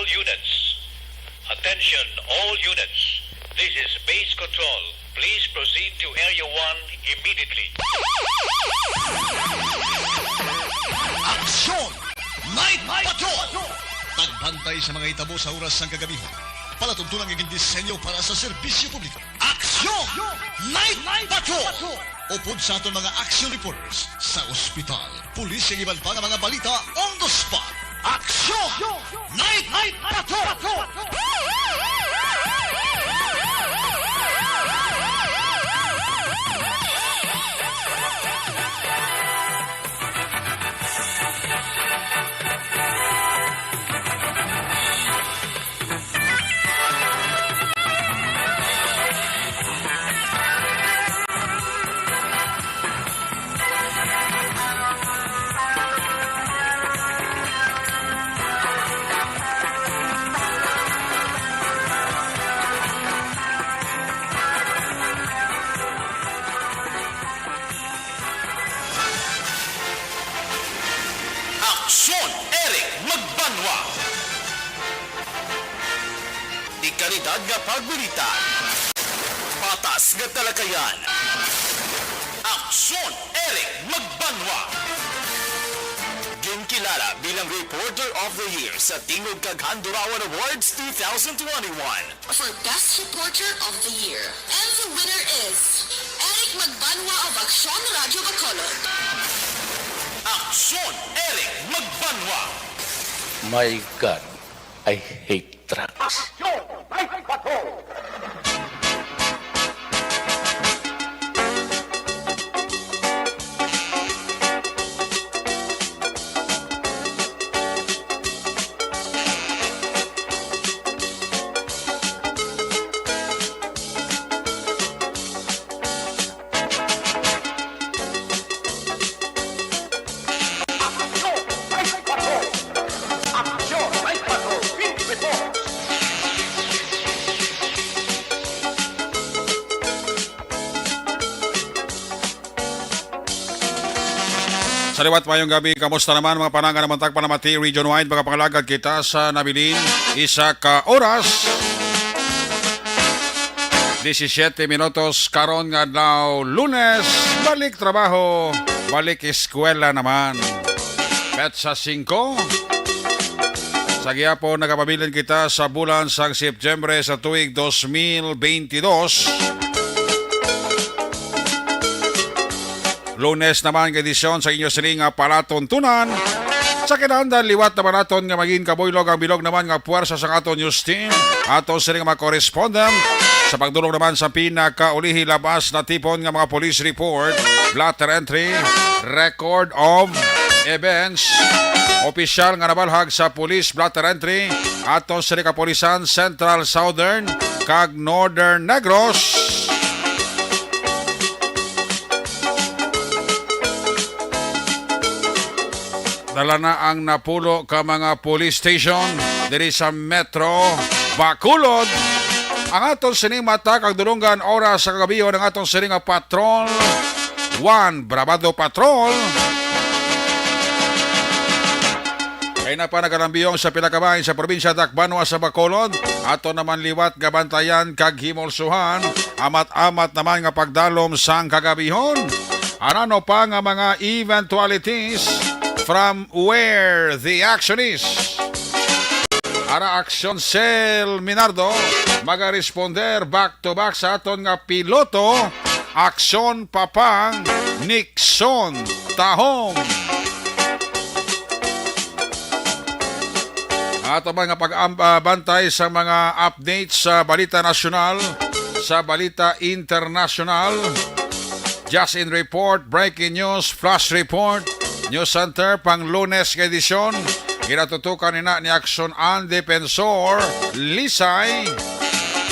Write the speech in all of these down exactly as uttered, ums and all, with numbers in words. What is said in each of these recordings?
Units. Attention, all units. This is base control. Please proceed to Area one immediately. Aksyon! Night Patrol! Pagbantay sa mga hitabo sa oras sang kagabihan. Palatuntunan nga gindisenyo para sa serbisyo publiko. Aksyon! Night Patrol! Upod sa aton mga action reporters sa ospital, pulis, kag iban pa nga mga balita on the spot. Aksyon! Night Patrol! Aksyon, Eric Magbanwa. Di kalidad nga pagbalita. Patas nga talakayan. Aksyon, Eric Magbanwa. Ginkilala bilang Reporter of the Year sa Tingog kag Handurawan Awards two thousand twenty-one. For Best Reporter of the Year. And the winner is Eric Magbanwa of Aksyon Radyo Bacolod. Aksyon, Eric Magbanwa. My God, I hate drugs. Aksyon, Night Patrol. Sa liwat, mayong gabi. Kamusta naman, mga panangan naman tag Panamati Region Wide? Makapangalagad kita sa nabilin, isa ka oras, disisiete minutos karon nga adlaw, Lunes. Balik trabaho, balik eskwela naman. Petsa singko. Sa gihapon, nagapabilin kita sa bulan sang Setyembre sa tuig dos mil beintidos. Lunes naman nga edisyon sa inyo sini nga palatuntunan. Sa kinahanglan, liwat naman naton nga maging kabuylog ang bilog naman nga puwersa sa aton news team, aton sini nga mga correspondent, sa pagdulong naman sa pinakaulihi labas na tipon nga mga police report, blotter entry, record of events, opisyal nga nabalhag sa police blotter entry, aton sini kapulisan Central, Southern, kag Northern Negros. Dala na ang napulo ka mga police station diri sa Metro Bacolod. Ang aton sining mata kag dulonggan oras sa kagabion, ang aton sining nga Patrol One, Bravado Patrol. Kay na pa nagalambiyong sa pila ka bahin sa probinsya Dakbanwa sa Bacolod, ato naman liwat nga bantayan kag himulsuhan, amat-amat naman nga pagdalom sang kagabihon. Ano pa nga mga eventualities from where the action is? Ara Action Cell Minardo magaresponder back to back sa aton nga piloto, Action Papang Nixon Tahong. Ato man nga pag-am-, ah, bantay sa mga updates sa balita nasyonal, sa balita internasyonal. Just in report, breaking news, flash report, News Center, pang Lunes nga edisyon. Ginatutukan nina ni Action An Defensor Lisay.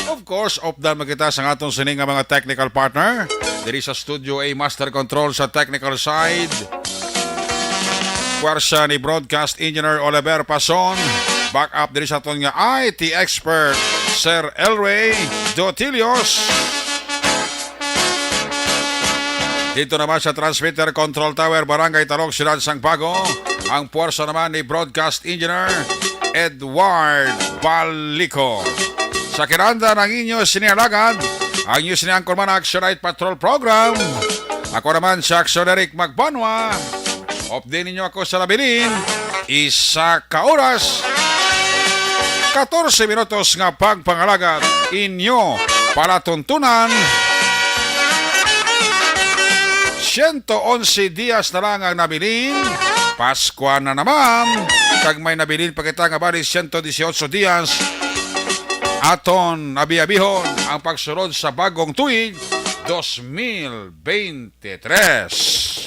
Of course, updan man kita sa aton sini nga mga technical partner. Diri sa Studio A, Master Control sa technical side, pwersa ni Broadcast Engineer Oliver Pason. Back up diri sa aton nga I T expert, Sir Elway Dotilios. Dito naman sa Transmitter Control Tower, Barangay Talog, Siyudad sang Bago, ang pwersa naman ni Broadcast Engineer Edward Balico. Sa kinanda ng inyo sinialagad, ang inyo siniangkon man ang Action Night Patrol Program. Ako naman si Action Eric Magbanwa. Update ninyo ako sa labilin. Isa ka oras, katorse minutos nga pagpangalagad. Inyo palatuntunan. Siyento onse dias na lang ang nabilin. Paskwa na naman. Kag may nabilin pa kita nga bali siyento dieciocho dias. Aton abi-abihon ang pagsulod sa bagong tuig, dos mil bente tres.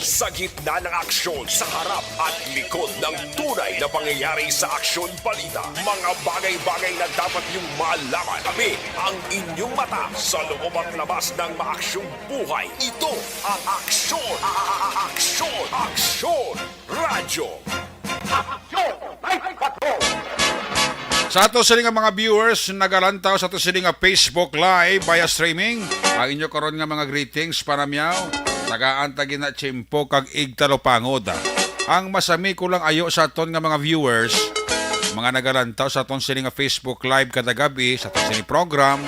Sa gitna ng aksyon, sa harap at likod ng tunay na pangyayari sa Aksyon Balita, mga bagay-bagay na dapat niyong malaman. Tabi ang inyong mata sa loob at labas ng maaksyong buhay. Ito ang Aksyon, a- a- a- Aksyon, Aksyon Radyo. Aksyon! Live Patrol! Sa ato sini nga mga viewers, nagalantaw sa ato sini nga Facebook Live via streaming, ang inyo karon nga mga greetings, panamyaw, tagaan ta gina tiyempo kag igtalupangod. Ang masami ko lang ayo sa aton nga mga viewers, mga nagalantaw sa aton sini nga Facebook Live kada gabi, sa aton sini program,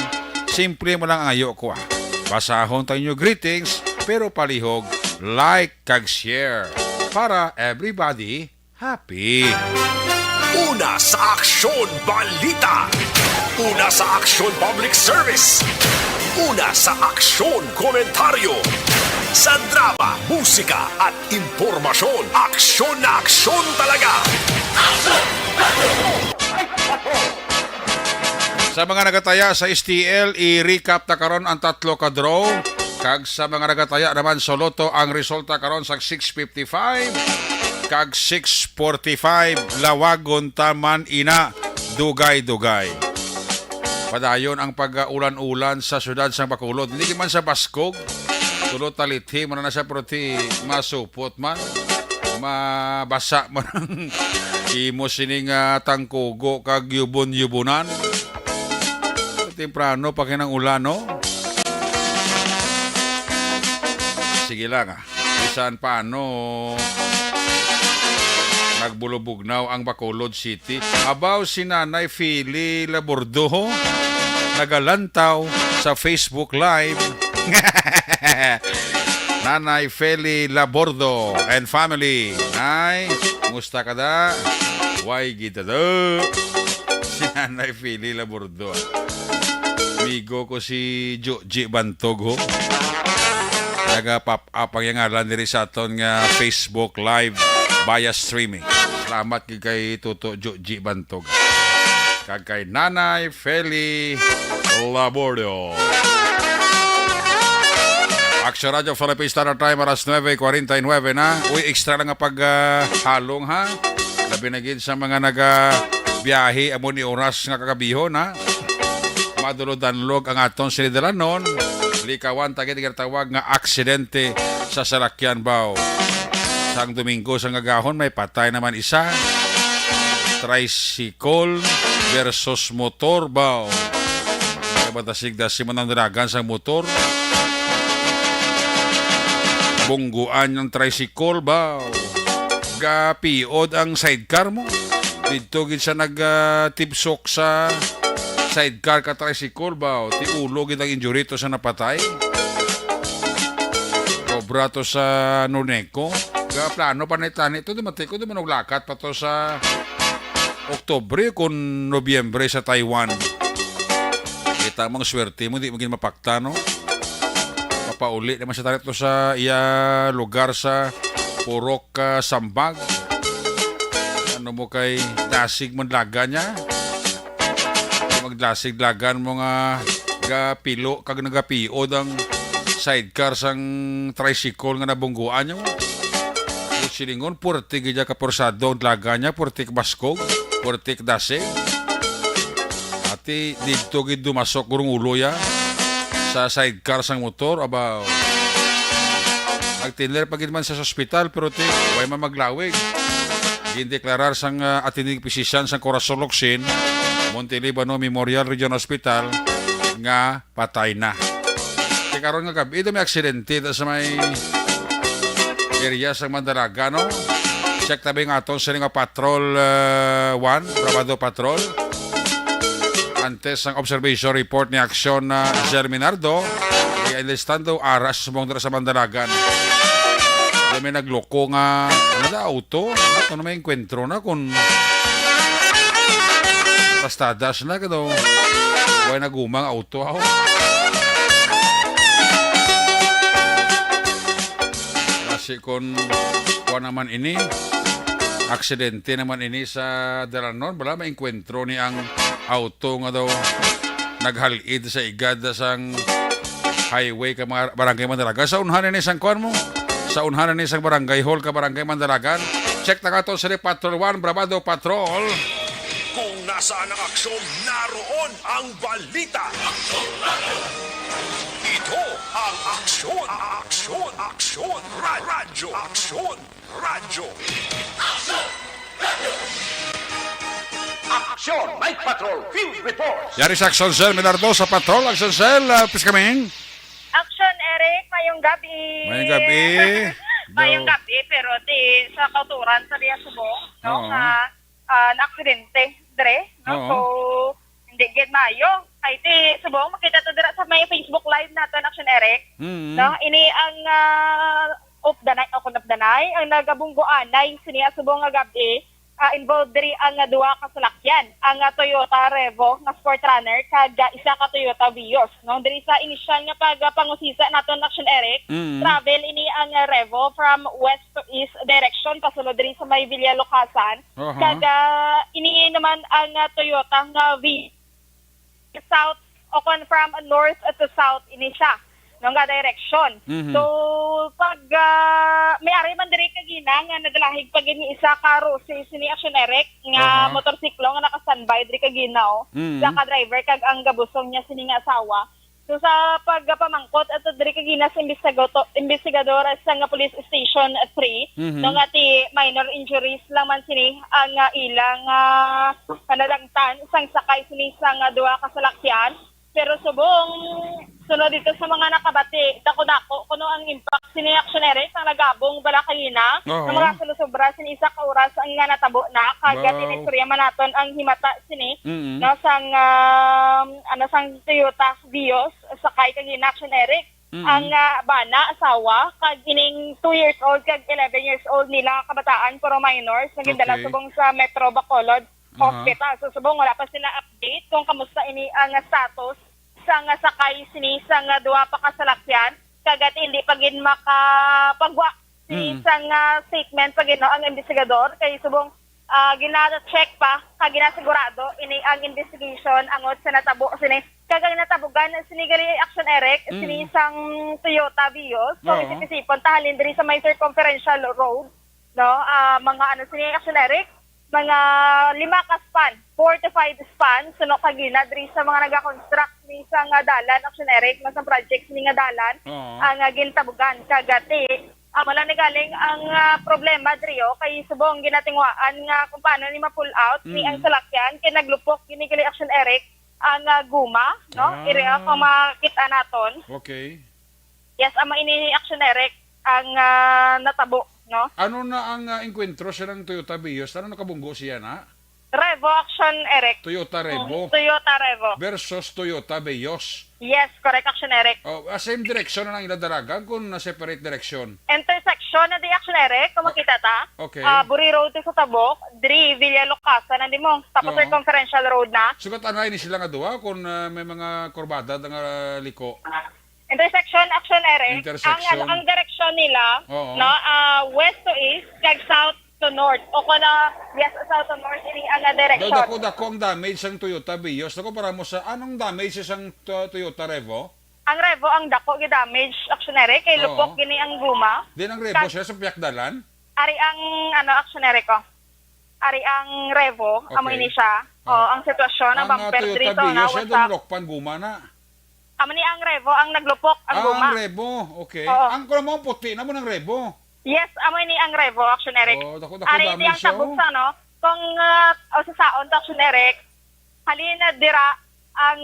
simple mo lang ang ayo ko, ah. Basahon ta inyo greetings, pero palihog, like kag share para everybody happy. Una sa Aksyon Balita. Una sa Aksyon Public Service. Una sa Aksyon Komentaryo. Sa drama, musika, at impormasyon, aksyon na aksyon talaga. Sa mga nagataya sa S T L, i-recap ta karon ang tatlo ka draw. Kag sa mga nagataya naman sa Lotto, ang resulta karon sa six fifty-five kag six forty-five, lawagon ta man ina, dugay-dugay. Padayon ang pag-ulan-ulan sa siyudad sang Bacolod. Hindi man sa Baskog, tulo talithi man na siya, pero ti masupot man, mabasa man ang imo sining, ah, tangkugo kag yubon-yubunan. Temprano pa kinang ulan, no? Sige lang, ah. Bisan paano, nagbulubugnaw ang Bacolod City. Abaw si Nanay Feli Labordo, nagalantaw sa Facebook Live. Nanay Feli Labordo and family. Nay, kumusta ka da? Way gid ta da. Si Nanay Feli Labordo. Amigo ko si Joji Bantog, ho. Naga-pop up ang iyang ngalan diri sa aton nga Facebook Live via streaming. Salamat gid kay Toto Joji Bantog. Kag kay Nanay Feli Labordo. Action Radio Philippines Standard Time, alas nuebe cuarenta y nueve na. Uy, extra lang nga pag, ah, halong, ha? Labi na gid sa mga naga biyahe amo ni oras nga kagabihon, ha? Madulod-danlog ang aton sinidalanon. Likawan ta gid ginatawag nga aksidente sa salakyan, baw. Sang Domingo sa ngagahon, may patay naman isa. Tricycle versus motor, baw. Kay madasig-dasig man ang dalagan sang motor. Bungguan ang tricycle, baw. Gapiod ang sidecar mo. Didto gid sa nag, ah, tibsok sa sidecar ka tricycle, baw. Ti ulo gid ang injury to sa napatay. Cobra to sa Noneco. Gaplano pa ni tani to, dumating ko, dumanog lakat pa to sa Oktubre kun Nobyembre sa Taiwan. Kita mo ang swerte mo, di mo gid mapakta, no? Mapauli naman siya tayo to sa iya lugar sa Purok, ah, Sambag. Ano mo kay dasig man laga niya? Magdasig-lagan mo nga gapilo kag nagapiod ang sidecar sang tricycle nga nabungguan niyo. Silingon, puwerte gid ka porsado ang dalaga niya, puwerte ka baskog, puwerte ka dasig. Ati, didto gid dumasok gurong ulo ya sa sidecar sang motor, aba, nagtinler pa gid man sa ospital, pero ti, way man maglawig. Gindeklarar sang, ah, attending physician sang Corazon Locsin, Montelibano Memorial Regional Hospital, nga patay na. Kay karon nga gab-i, daw may aksidente ta sa may area sa Mandalaga, no? Check tabi nga aton sini nga Patrol, uh, one, Bravado Patrol. Antes ang observation report ni Aksyon na Germinardo, ay enlistando aras mong dira sa Mandalagan. Kami nagloko nga, ano na, auto? Ato na may engkwentro na kung tastadas na, kado. Way nagumang auto, aho. Kasi kung kuha naman ini, aksidente naman ini sa dalanon, wala maengkwentro ni ang auto nga daw naghalid sa igad sang highway ka mga barangay Mandalagan. Sa unhan ni sang kuan mo? Sa unhan ni sang barangay hall ka barangay Mandalagan. Check na ka to sa Patrol one, Bravado Patrol. Kung nasaan ang aksyon, naroon ang balita. Ito ang aksyon, aksyon, aksyon, ra- radyo, aksyon, radyo. Aksyon, Night Patrol, Field Reports. Yari sa Action Cell, Milardo sa Patrol, Action Cell, uh, please coming. Action, Eric, mayong gabi. Mayong gabi. Mayong gabi, pero di sa kauturan sa Diasubong, no? Oo. Nga ah, naaksidente, dre, no? Oo. So, hindi gid maayo. Kay ti, subong, makita to dira sa may Facebook Live naton, Action Eric. Mm. No? Ini ang, ah, updanay, o kung updanay, ang nagabunggoanay sini, ah, subong nga gab-i, ah, involved diri ang, ah, duha ka salakyan, ang, ah, Toyota Revo nga Sport Runner kag, ah, isa ka Toyota Vios, no? Diri sa inisyal nga pagpangusisa naton, Action Eric, Mm. travel ini ang, ah, Revo from west to east direction, pasulod diri sa may Villa Lucasan. Aha. Kag, ah, ini naman ang, ah, Toyota nga V south o kon from north to south ini siya, no, nga direction. Mhm. So, pag, ah, may ari man diri kagina nga nadalahig pa gid ni isa ka Rossi sini, Action Eric, nga Aha. motorsiklo nga naka-standby diri kagina, oh. Mhm. Isa ka driver kag ang gabusong niya sini nga asawa. So, sa pagpamangkot ato diri kagina sa imbestigato-, imbestigador sa nga Police Station three, Mhm. no, nga ti minor injuries lang man sini ang, ah, ilang, ah, panalangtan sang sakay sini sa nga duha ka salakyan. Pero subong, sunod dito sa mga nakabati, dako-dako kuno ang impact sini, Action Eric, ang nagabong bala kagina, Oo. nga mga sulusubra sini isa ka oras ang nga natabo na, kag Wow. tinistorya man naton ang himata sini, Mm. no, sang, um, ano, sang Toyota Vios, sakay kagina, Action Eric, Mm. ang, ah, bana, asawa, kag ining two years old kag eleven years old nila kabataan, puro minors, nga gindala Okay. subong sa Metro Bacolod Aha. Hospital. So, subong wala pa sila update kung kamusta ini ang status sang sakay sini sang duha pa ka salakyan, kag ti hindi pa gid makapagwa sini Mm. sang, ah, statement pa gid, no, ang investigador, kay subong, ah, gina-check pa kag ginasigurado ini ang investigation angot sa natabo sini. Kag ang natabugan sini gali, Action Eric, Mm. sini sang Toyota Vios, kung Oo. isip-isipon, tahalin diri sa may Circumferential Road, no? Ah, mga ano sini, Action Eric, mga lima ka span, four to five span, suno kagina diri sa mga nagakonstruct ni sa nga dalan, Action Eric, no, sa project ni nga dalan, Oo. ang, ah, gintabugan. Kag ti, amo lang ni galing ang, ah, problema diri, oh, kay subong ginatinguhaan nga kung paano ni ma-pull out ni Mm. ang salakyan, kay naglupok gini gali, Action Eric, ang, ah, guma, no? Ah. Iri ang makita naton. Okay. Yes, amo ini, Action Eric, ang, ah, natabo, no? Ano na ang, ah, engkwentro sa nang Toyota Vios? Ano nakabunggo siya na? Revo, Action Eric. Toyota Revo. Mm, Toyota Revo. Versus Toyota Vios. Yes, correct, Action Eric. Oh, ah, same direction na lang ila dalagan kung na separate direction? Intersection na di, Action Eric, kung Oh, makita ta. Okay. Ah, Buri Road to sa Tabok, diri, Villa Lucasa na di mo. Tapos Oo. Circumferential Road na. Sugat anay ni sila nga duha kung, ah, may mga kurbada nga liko. Intersection, Action Eric. Intersection. Ang, ang direksyon nila, Oo. no, ah, west to east, kag south to north. O kung na, yes, south to north, ini ang, ah, Daw direksyon. dako-dako ang damage sang Toyota Vios. Dako para mo sa, anong damage sang to-, Toyota Revo? Ang Revo, ang dako gi damage, Action Eric, kay Oo. lupok gini ang guma. Din ang Revo Kag- siya sa pihak dalan? Ari ang, ano, Action Eric, oh. Ari ang Revo, amo Okay. ini siya. Oh, Ah. ang sitwasyon, ang Ang, ah, bumper Toyota diri, so, Vios na, siya, what's up? Dunlop pan guma na. Amo ni ang Revo ang naglupok ang Ah, guma. ang Revo. Okay. Oo. Ang kuno mo puti na mo ng Revo. Yes, amo ni ang Revo, Action Eric. Oh, dako-dako Ari, damage di ang siya, tabok oh. sa, no? Kung, ah, o sa saon to, Action Eric, halina dira ang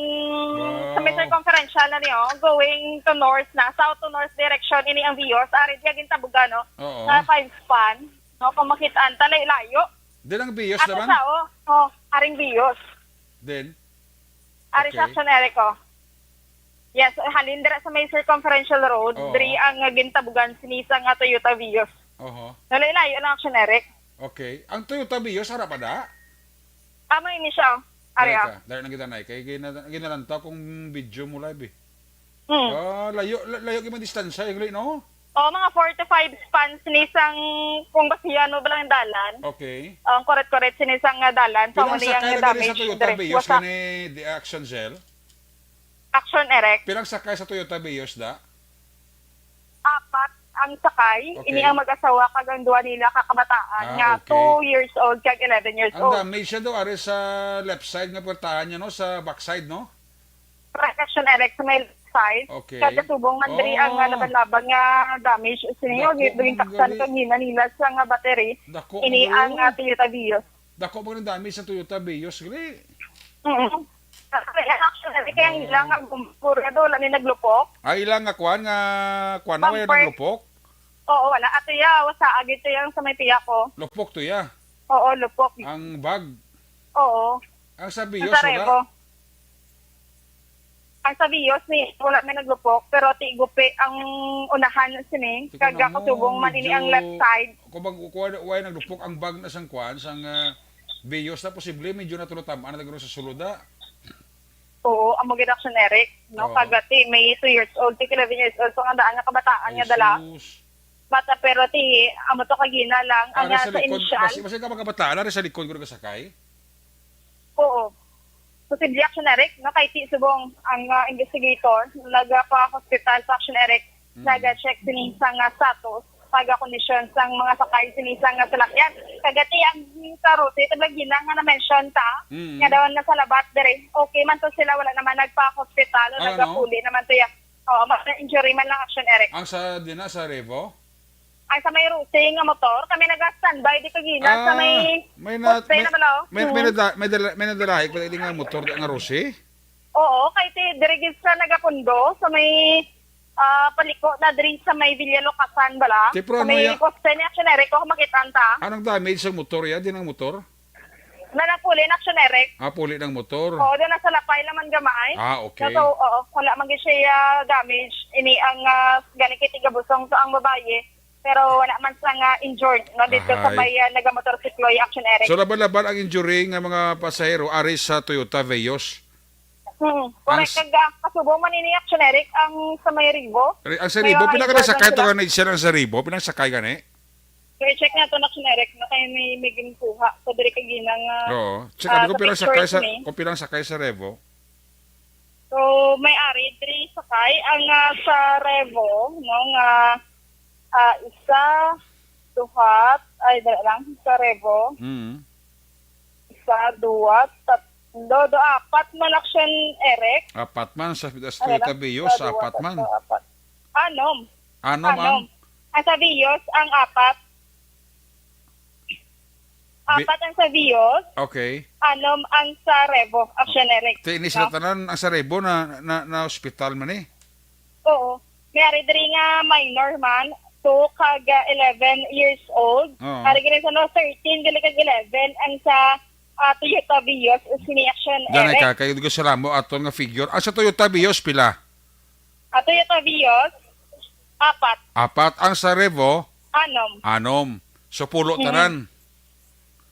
Wow. sa may circumferential na niyo, going to north na, south to north direction, ini ang Vios. Ari, di ang tabugan, no? Oo. Nga five span. No, kung makita-an ta, layo-layo. Din ang Vios Ato naman? Sa, oh, oh, aring Vios. Din? Ari sa Okay. Action Eric, oh. Yes, halin dira sa may Circumferential Road, Oo. Diri ang, ah, gintabugan sini sa nga Toyota Vios. Oho. Nalayo-layo lang, Action Eric. Okay. Ang Toyota Vios, ara pa da? Amo ini siya, oh. Ari, Dali ah. Ka. Dali na kita, Nay. Kay gina-, ginalantaw kong video mo live, eh. Hmm. Ah, layo, la-, layo gyud man distansya, igli, no? Oh, mga four to five spans ni sang kung basihan mo ba lang dalan. Okay. Ang correct-correct sini sang, ah, dalan. So, Pilang mali ang sakay na dali sa damage Toyota dire. Vios Wasa- gani, the Action Cell? Action Eric. Pilang sakay sa Toyota Vios, da? Apat ang sakay. Okay. Ini ang mag-asawa kag ang duha nila ka kabataan Ah, nga okay. two years old kag eleven years Ang old. Damage siya daw, ari sa left side nga puwertahan niya, no? Sa back side, no? Correct, Action Eric, sa may left side. Okay. Kada subong man diri ang, Oh. ah, laban-laban nga damage. Sini, Dako oh, gi-, man taksan gali. Kag ginanila sa nga battery. Dako Ini man ang, gali. Ah, Toyota Vios. Dako man ang damage sa Toyota Vios, gali. Mm. Kaya, Action Eric, kaya ang Oh. ilang ang gumburado, wala ni naglupok. Ay, ilang nga kwan, nga kwan na, wala Bumper. Naglupok? Oo, wala. Ato ya, wasa, agi to yang sa may tiya ko. Lupok to ya? Oo, lupok. Ang bag? Oo. Ang sa Vios, Ang sa wala? Revo. Ang sa Vios ni, wala may naglupok, pero ti gupi ang unahan sini. Tika Kag na mo, kasubong man ini ang medyo, left side. Kung bag-, kung wala, wala naglupok ang bag na sang kwan, sang, ah, Vios na posible, medyo natulotam-an na guro sa sulod, ah. Oo, amo gid, Action Eric, no? Oo. Kag ti may two years old, ti eleven years old, so ang daan nga kabataan Ay, nga dala. Sus. Bata, pero ti, amo to kagina lang, ang Ari sa nasa likod, initial. Basi, basi ka mga kabataan, ari sa likod ko nagasakay? Oo. Posible, Action Eric, no? Kay ti subong ang, ah, investigator, nagpa-hospital sa Action Eric, Mm. nag-check sini sa nga status, pagkakondisyon sang mga sakay sini sa nga salakyan. Kag ti ang sa Rosie, ito lagi na nga na-mention ta, Mm. nga daw nasa labat diri. Okay man to sila, wala naman nagpa-hospital, o Ah, ano? Nagapuli naman to ya. Oo, mga injury man lang, Action Eric. Ang sa, di na, sa Revo? Ay, sa may Rosie nga motor, kami naga-standby di kagina sa Ah, may may na-, poste may, na bala, oh. may, may Hmm. nada-, may dala-, may nadalahi pa dili nga motor di nga Rosie? Oo, kay ti diri gid sa nagapundo, sa may, ah, paliko na diri sa may Villa Locasan bala. Ti, pero Sa ano may ya- poste ni Action Eric, oh, makita ta. Anong damage sa motor ya? Di ng motor? Na napuli na, Action Eric. Ah, puli ng motor. Oo, doon nasa lapay naman gamay. Ah, okay. So, so, oo, wala man gid siya damage. Ini ang, ah, gani kay tigabusong to ang babayi. Pero wala man sa nga injured, no, dito sa Ahay. May, ah, nagamotorsiklo, Action Eric. So, laban-laban ang injury nga mga pasahero ari sa Toyota Vios. Hmm, Ang correct. s- Kag, ah, kasubong man ini, Action Eric, ang sa may Revo. Re-, ang sa May Revo, mga pinaka injured nasakay man to sila. Gani siya ang sa Revo, pinasakay gani? I-check nato na, Action Eric, no, kay may, may ginkuha. So, diri kay ginang, ah, Oo. Check ah, ano kung sa pilang sakay pictures sa, ni. Kung pilang sakay sa Revo. So, may ari diri sakay ang, ah, sa Revo, no, nga, ah, isa, duhat, ay, dali lang, sa Revo. Mm. Isa, duwa, tatlo, do, apat man, Action Eric. Apat man sa, sa Ano Toyota lang? Vios, Isa, duwa, apat man. Tatlo, apat. Anom. Anom ang Anom. Ang sa Vios, ang apat. Bi- Apat ang sa Vios, Okay. Anom ang sa Revo, Action Eric. Ti, ini sila No? tanan ang sa Revo na, na, na ospital man eh. Oo. May ari diri nga minor man, two kag, ah, eleven years old. Oo. Ari gani sa no, thirteen, gali kag eleven ang sa, ah, Toyota Vios, sini Action Danay Eric. Ka, kayo di ko sila mo aton nga figure. Ah, sa Toyota Vios, pila? Ah, Toyota Vios, apat. Apat. Ang sa Revo? Anom. Anom. So, pulo Mhm. tanan.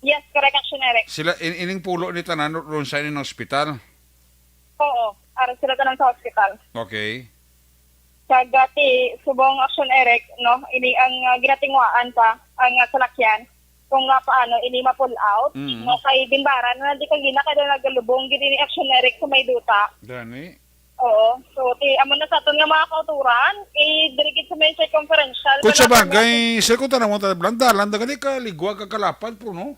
Yes, correct, Action Eric. Sila, in-, ining pulo ni tanan ron sa ining ospital? Oo, aron sila tanan sa ospital. Okay. Kag ti, subong Action Eric, no, ini ang, ah, ginatinguhaan pa, ang, ah, salakyan, kung nga paano ini ma-pull out, Mm. no, kay ginbaran na di kagina, kay nagalubong gid ini Action Eric sa may duta. Gani? Oo. So, ti, amo na sa aton nga mga kauturan, eh, diri gid sa may circumferential, Kung sa wala pa bagay, na sir, kung tanong mo, tayo, dalan, dagali ka, ligwa ka kalapad, pero no?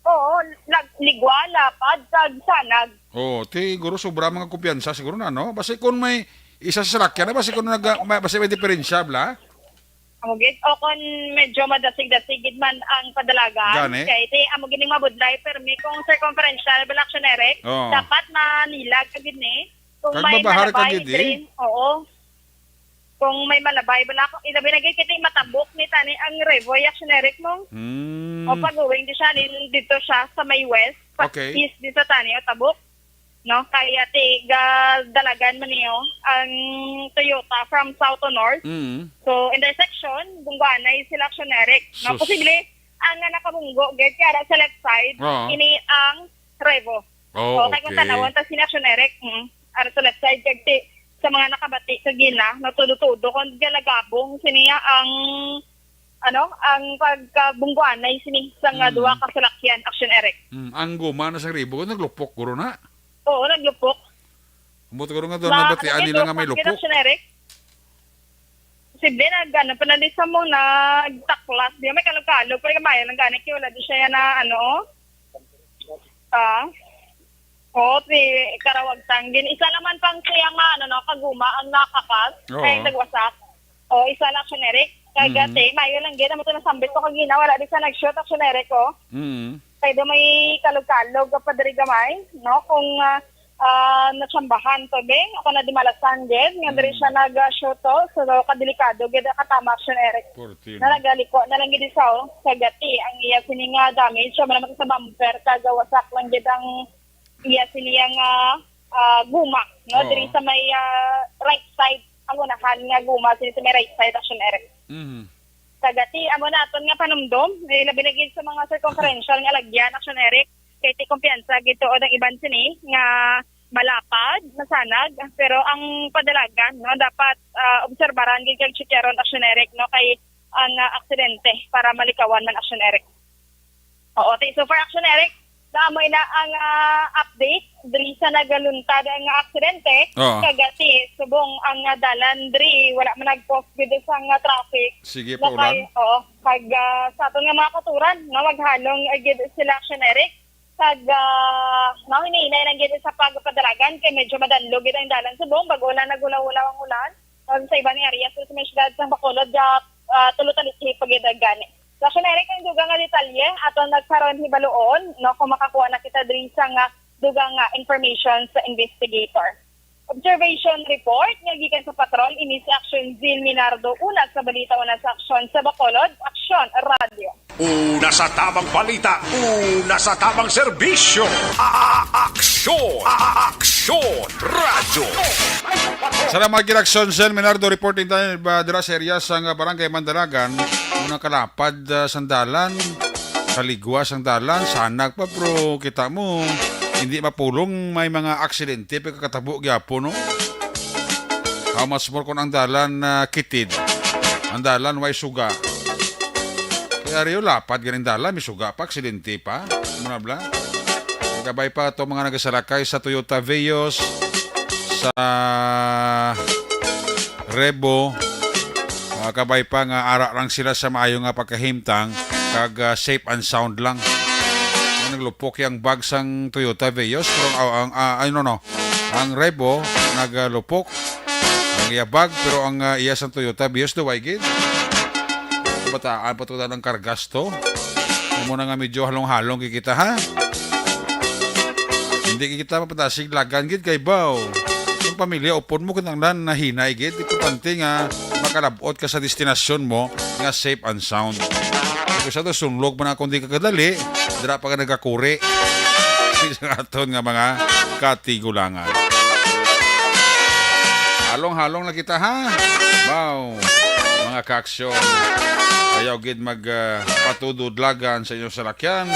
Oo, nag-, ligwa, lapad, kag sanag. Oo, ti, guro, sobra mga kumpiyansa, siguro na, no? Basi kung may isa sa salakyan na, basi kung nag-, may, basi may diferensya, bla? Amo gid, o kung medyo madasig-dasig gid man ang padalagan, Gani? Kay ti, amo gid ning mabudlay, pero may kung circumferential, bala, Action Eric, Oo. Dapat manilag ka gid ni. Kung Kag may mabahar ka malabay, gid, eh. Drain, oo. Kung may malabay, bala ako, ilabi na gid kita matabok ni tani ang Revo, Action Eric, mong. Hmm. O pag-uwing di siya, nin dito siya sa may west, pa Okay. east di sa tani, o tabok. No? Kaya ti, ga, dalagan man niyo ang Toyota from south to north. Mm. So, intersection, Bungguanay sila, Action Eric. No? Sus. Posible, ang nga nakabunggo, gid, kaya sa left side, Oo. ini ang Revo. Oh, So, kaya kung okay. tanawon ta sila, Action Eric, mm, ara sa left side, kag ti, sa mga nakabati, kagina, no, tudo-tudo, kung galagabong, siniya ang, ano, ang pagkabungguanay, sini, sa nga Mm. duha ka salakyan, Action Eric. Mm, ang guma na sa Revo, naglupok, guro na. Oo, naglupok. Ambot guro nga doon Ma-, nabatian ano nila yun, nga may bakit lupok. Action Eric? Si Ben, nag-, ano, panalisa mo, nagtaklas. Di may kalog-kalog. Pero gamay lang gani, kaya wala di siya yan na, ano, ah. Oo, si Karawag Tanggin. Isa naman pang siya nga, ano, no, kaguma ang nakakas. Oo. Kaya nagwasak. O, isa lang, Action Eric. Kaya Mhm. gati, mayo lang gid. Amo to nasambit ko kagina, wala di sa nag-shoot, Action Eric, oh. Mhm. Kay do may kalog-kalog ka pa diri gamay, no? Kung, ah, ah, natsambahan to, be, ako na di malasan gid, nga diri Mm. siya nag-shoot to, so, kadelikado gid ang katama, Action Eric. Forty, no? Na nagaliko na lang gid sa, oh, sa gati, ang iya sini nga damage, siya man naman sa bumper, kagawasak lang gid ang iya sini nga, ah, guma, no? Oo. Diri sa may, ah, right side, ang unahan nga guma, sini sa may right side, Action Eric. Mhm. Sa gati, amo na aton nga panumdom, eh, labi na gid sa mga circumferential nga lagyan, Action Eric, kay ti kumpiyansa gid tuod ang iban sini nga malapad, masanag, pero ang padalagan, no, dapat, ah, obserbaran gid kag checkaron, Action Eric, no, kay ang, ah, aksidente para malikawan man, Action Eric. Oo, ti, so far, Action Eric, na amo ina ang, ah, update diri sa nagaluntad nga aksidente. Oo. Kag ti subong ang, ah, dalan diri, wala man nag-post gid sa nga traffic. Sige, Lakay, paulan. Oo, kag, ah, sa aton nga mga katuran, no, maghalong, ah, gid sila, Action Eric. Kag, ah, mahinay lang gid sa pagpadalagan kay medyo madanlog gid ang dalan subong bag-o lang naghulaw-hulaw ang ulan. Kag sa iban nga areas sa may siyudad sa Bacolod, ah, ah, tulo talithi pa gid ang gani. Sa Action Eric, ang dugang nga detalye, aton nagkaron hibaluon, no, kung makakuha na kita diri sa nga dugang nga information sa investigator. Observation report nga gikan sa patrol, ini si Action Zil Minardo, una sa balita, una sa aksyon sa Bacolod, Aksyon Radio. Una sa tamang balita, una sa tamang serbisyo. A-, a-, aksyon, a-, a-, aksyon, radyo. Salamat gid, Aksyon Zil Minardo, reporting tayo ba dira sa area sa nga barangay Mandalagan. Unang kalapad, ah, sandalan, kaligwa sang dalan, sanag pa, pero kita mo, hindi mapulong, may mga aksidente pagkakatabo gyapon, no? How much more kung ang dalan, ah, kitid, ang dalan way suga. Kaya Rio, lapad ganing dalan, may suga pa, aksidente pa. Muna bla? Kabay pa to mga nagasalakay sa Toyota Vios, sa Revo, ah, kabay pa nga ara lang sila sa maayo nga pagkahimtang kag, ah, safe and sound lang. Ang naglupok yang bag sang Toyota Vios, pero ang, ang, ah, ay, no, no. Ang Revo naglupok ang iya bag, pero ang, ah, iya sang Toyota Vios, duway gid. Bataan pa to ng kargas to. Amo na nga medyo halong-halong kikita, ha? Hindi kita mapadasig lagan gid kay baw. Ang pamilya, upod mo, kinahanglan nahinay gid. Importante nga makalabot ka sa destinasyon mo nga safe and sound. Kung sa to, sunlog man ako, di ka kadali, dira pa ka nagakuri. Sa aton nga mga katigulangan. Halong-halong na kita, ha? Wow, mga kaaksyon. Ayaw gid mag, ah, patudod lagan sa inyong salakyan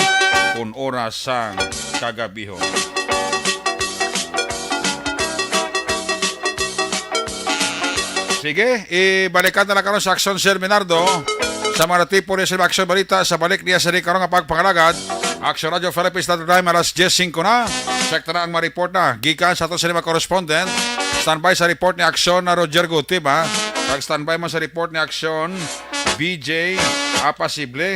kung oras sang kagabihon. Sige, ibalikan na lang karon sa Aksyon, Sir Minardo. Sa mga natipon niya sa Aksyon Balita, sa balik niya sa di karon nga pagpangalagad, Aksyon Radio Philippines dot com, alas diyes singko na. Check na ang mga report na gikan sa ato sa lima correspondent. Standby sa report ni Aksyon na Roger Gutib, ha? Kag standby man sa report ni Aksyon B J Apasible.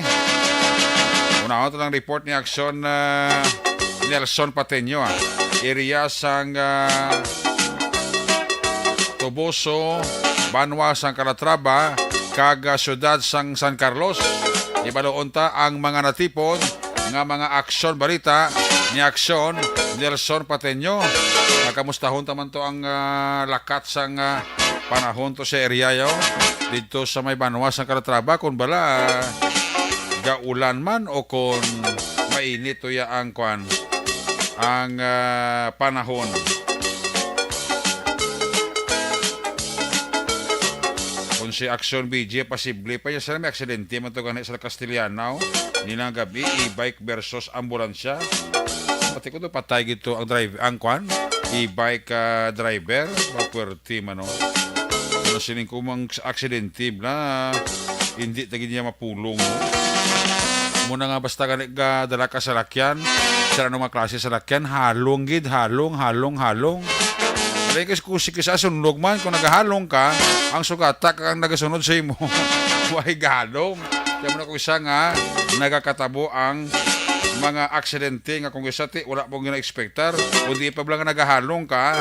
Unahon to ng report ni Aksyon, ah, Nelson Pateño, ah. Area sang, ah, Toboso, Banwa sang Calatrava, kag, ah, siyudad sang San Carlos. Ibaluon ta ang mga natipon nga mga aksyon balita ni Aksyon Nelson Pateño. Ah, kamustahon ta man to ang, ah, lakat sang, ah, panahon to sa area yo, didto sa may banwa sang Calatrava, kon bala gaulan man o kon mainit to ya ang kwan, ang, ah, panahon. Kung si Action B G, posible pa ya sila may aksidente man to gani sa Castellana, oh. Nilang gabi, e-bike versus ambulansya. Pati ko to, patay gito ang drive, ang kwan, e-bike, ah, driver. Mapuwerte man, oh. Ano sining kumang aksidente na hindi ta gid niya mapulong, no? Muna nga basta gani ga dala ka salakyan, sa ano nga klase salakyan, halong gid, halong, halong, halong. Dahil kasi kung si kisa sunlog man, kung nagahalong ka, ang sugata ka ang nagasunod sa imo. Way galong. Kaya mo na kung isa nga, nagakatabo ang mga aksidente nga kung isa ti, wala mo gina-expectar. Kung di pa lang nagahalong ka,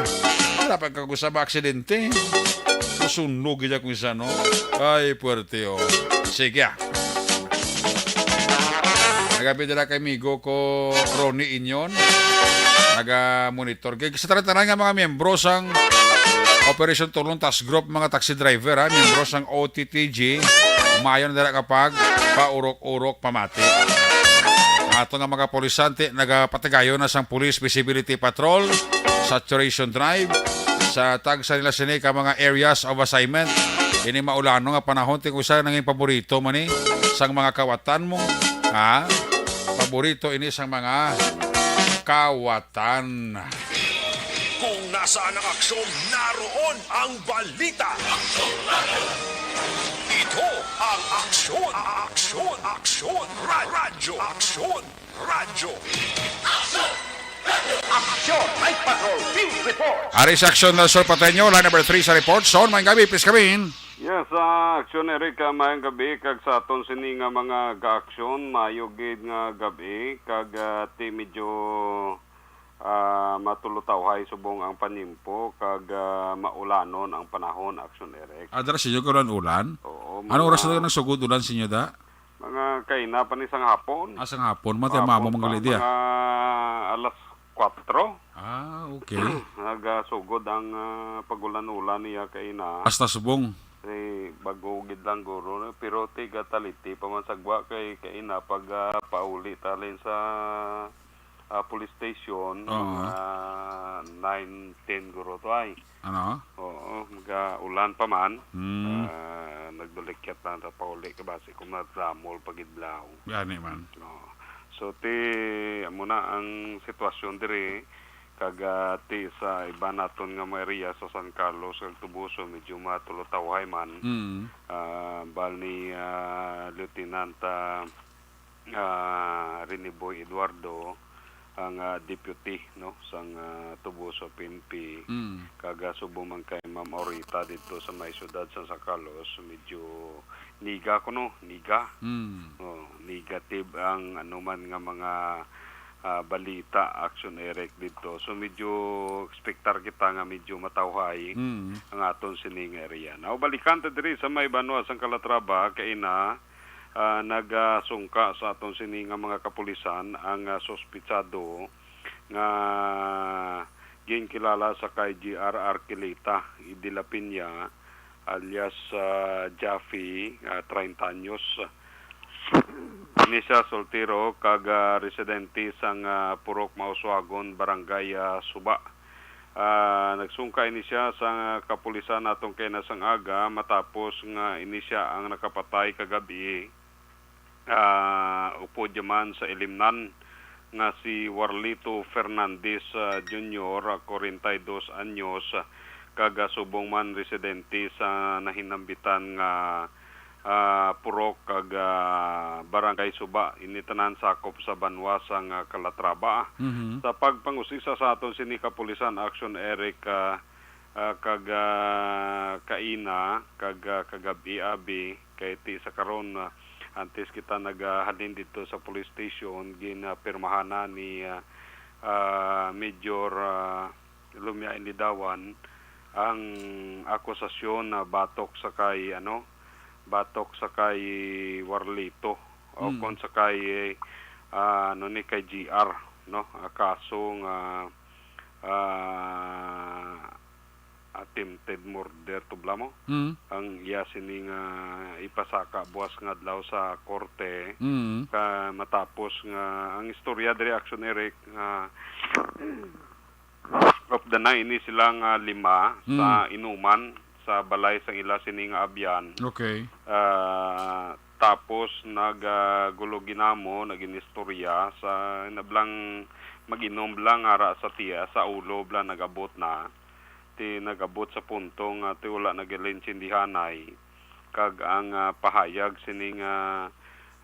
wala pa kung isa ba aksidente. Susunlog gid kung isa, no? Ay, puwerte, oh. Sige, ah. Nagabi dala kay amigo ko, Ronnie Inyon. Naga-monitor. Kay sa tanan-tanan nga mga miyembro sang Operation Tulong Task Group, mga taxi driver, ha, miyembro sang O T T G, mayo na dala kapag paurok-urok pamati. Ato nga mga polisante, nagapatigayon na sang Police Visibility Patrol, Saturation Drive, sa tagsa nila sini ka mga areas of assignment. Ini maulano nga panahon, ti usa nangin paborito man ni sang mga kawatan mo. Ha? Paborito ini sang mga kawatan. Kung nasaan ang aksyon, naroon ang balita. Ito ang Aksyon, Aksyon, Aksyon, Ra-, Radyo, Aksyon, Radyo. Aksyon, Night Patrol, Field Report. Ari sa Aksyon Del Sur Pateño, line number three sa report. Son, maayong gabi, please come in. Yes, ah, Aksyon Eric, ah, maayong gabi, kag sa aton sini nga mga gaaksyon, maayo gid nga gabi, kag, ah, ti medyo, ah, matulotawhay subong ang panimpo, kag, ah, maulanon ang panahon, Aksyon Eric. Adra sa inyo, karon ulan? Oo, Anong oras mga na nagsugod ulan sa inyo, da? Mga kaina pa ni sang hapon. Ah, sang hapon, mati Hapon mamo pa, manggali diya. mga alas kwatro. Ah, okay. Nagasugod ang, ah, pag-ulan-ulan niya kaina. Hasta subong. Kay bago gid lang guro, no? Pero tiga taliti pa man sagwa kay kaina pag, ah, pauli talin sa, ah, police station, Oo. mga nine ten guro to ay. Ano? Oo, magaulan pa man. Hmm. Ah, nagdulikyat lang ta pauli kay basi kung madamol pag-idlaw. Gani man. Oo. So, ti, amo na ang sitwasyon diri, kag, ah, ti sa iba naton nga mga area sa San Carlos kag Toboso, medyo matulotawhay man. Mm. Ah, bal ni, ah, Lieutenant, ah, ah, Rene Boy Eduardo, ang, ah, deputy, no, sang, ah, Toboso P N P, Mm. kag, ah, subong man kay Ma'am Aurita didto sa may siyudad sa San Carlos, medyo niga kuno, niga. Mm. Oh, negative ang ano man nga mga, ah, balita, Action Eric, didto. So, medyo expectar kita nga medyo matawhay Mm. ang aton sini nga area. Now, balikan ta diri sa may banwa sang Calatrava, kaina, ah, nagasungka sa aton sini nga mga kapulisan ang, ah, suspitsado nga ginkilala sa kay G R Arquileta de la Peña, alias, ah, Jaffy, ah, treinta anyos. Ini siya soltero kag, ah, residente sang, ah, Purok Mausuagon, Barangay, ah, Suba. Ah, nagsungka ini siya sa kapulisan atong kaina sang aga matapos nga ini siya ang nakapatay kagabi, ah, upod man sa Ilimnan nga si Warlito Fernandez, ah, Junior, ah, kwarenta y dos anyos, ah, kag, ah, subong man residente sa nahinambitan nga, ah, purok kag, ah, barangay Suba. Ini tanan sakop sa banwa sang, ah, Calatrava. Mhm. Sa pagpangusisa sa aton sini kapulisan, Action Eric, ah, ah, kag, ah, kaina, kag, ah, kagab-i, abi, kay ti sa karon, ah, antes kita nagahalin didto sa police station, ginapirmahan na ni, ah, ah, Major, ah, Lumia Ilidawan ang akusasyon na batok sa kay, ano, batok sa kay Warlito o Hmm. kon sa kay, ah, ano ni, kay G R, no? Ah, kaso nga, ah, attempted murder, tubla mo. Mm. Ang iya sini nga ipasaka buwas nga adlaw sa korte, Mm. ka matapos nga ang istorya diri, Action Eric, nga of the nine, ini sila nga lima sa Mm. inuman sa balay sang ila sini nga abyan. Okay. Ah, tapos nag, ah, gulo ginamo, nag-inistorya sa nablang mag-inom bla nga ara sa tiya, sa ulo bla nag-abot na. Ti nag-abot sa punto nga ti wala na ginaintindihanay. Kag ang, ah, pahayag sini nga,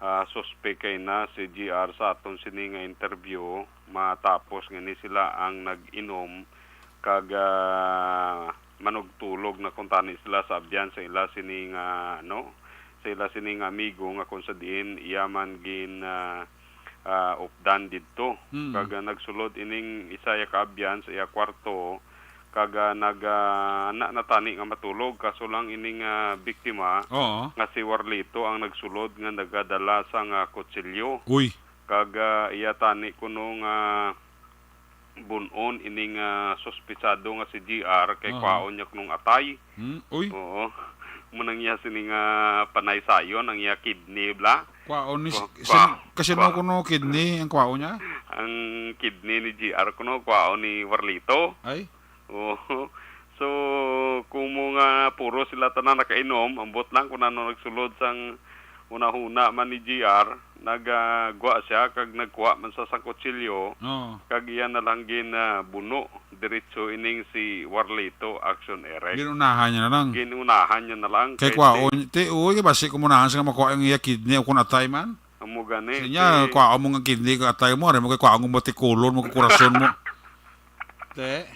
ah, suspek kay na si G R sa aton sini nga interview, matapos nga ni sila ang nag-inom, kag, ah, manugtulog na kuntani sila sa abyan sa ila sini nga, ano, sa ila sini nga amigo nga kung sa diin iya man gin, ah, ah, updan didto. Mm. Kag, ah, nagsulod ining isa iya kaabyan sa iya kwarto, kag, ah, nag, ah, na, natani nga matulog, kaso lang ining, ah, biktima Oo. nga si Warlito ang nagsulod nga nagadala sang, ah, kutsilyo. Uy. Kag, ah, iya tani kuno nga bun-on ining, ah, suspetsado nga si G R kay Aha. kwaon niya kunong atay. Hmm, uy. Oo. Mo nang iya sini nga panaysayon ang iya kidney bla. Kwaon ni Kwa-, si-, kwa-, sin-, kasino kwa- kuno kidney ang kwaon niya? Ang kidney ni G R kuno kwaon ni Warlito. Ay. Oo. So, kumo nga puro sila tanan nakainom, ambot lang kung ano nagsulod sang hunahuna man ni G R, nagagwa siya kag nagkuha man sa sang kutsilyo, Oo. kag iya na lang gin, ah, buno diretso ining si Warlito, Action Eric. Ginunahan niya na lang. Ginunahan niya na lang Kay kay kwaon, ti, uy, kay basi kumunahan siya nga makuha ang iya kidney o kung atay man. Amo gani, Sinya, ti- kwaon mo nga kidney, kag atay mo, ari mo kay kwaon mo batikulon mo, kag kurason mo. Te.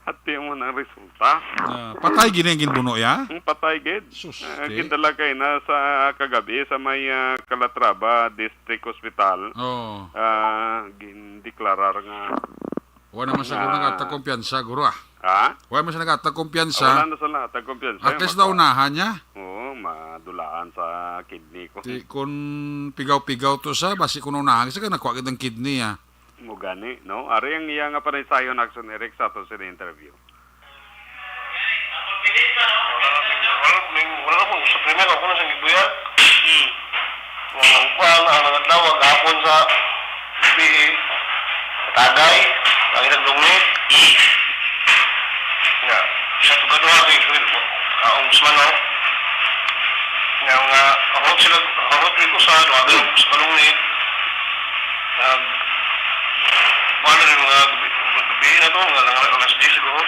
Hati mo na ang resulta. Ah, patay gini ang ginbuno, ya? Ang patay gid. Sus, Ah, te. gindala kay na sa kagabi sa may, ah, Calatrava District Hospital. Oh. Ah, gindeklarar nga Wala naman siguro nga nagkatag kumpiyansa, guro, ah. Ha? Wala man siya nagkatag kumpiyansa. Ah, wala na sa nagkatag kumpiyansa. At least Maka- naunahan niya. Oo, madulaan sa kidney ko. Ti, kung pigaw-pigaw to sa, basi kung naunahan siya, kaya nakuha kitang kidney, ah. Mo gani, no? Ari ang iya nga panaysayon, Action Eric, sa ato sa interview. Wala, wala, wala, wala ko sa primero, ako na sa gibuya. Hmm. Ang kuwan, ang nagdawag, hapon sa gabi, tagay, ang ilang lungit. Hmm. Nga, sa tugaduha, kay Fred, kaong Guzman, no? Nga, nga, ako sila, ako, Fred, ko sa, duha, duha, sa kalungit. Nag-, wala rin mga gabi, gabi na to, mga alas diyes siguro.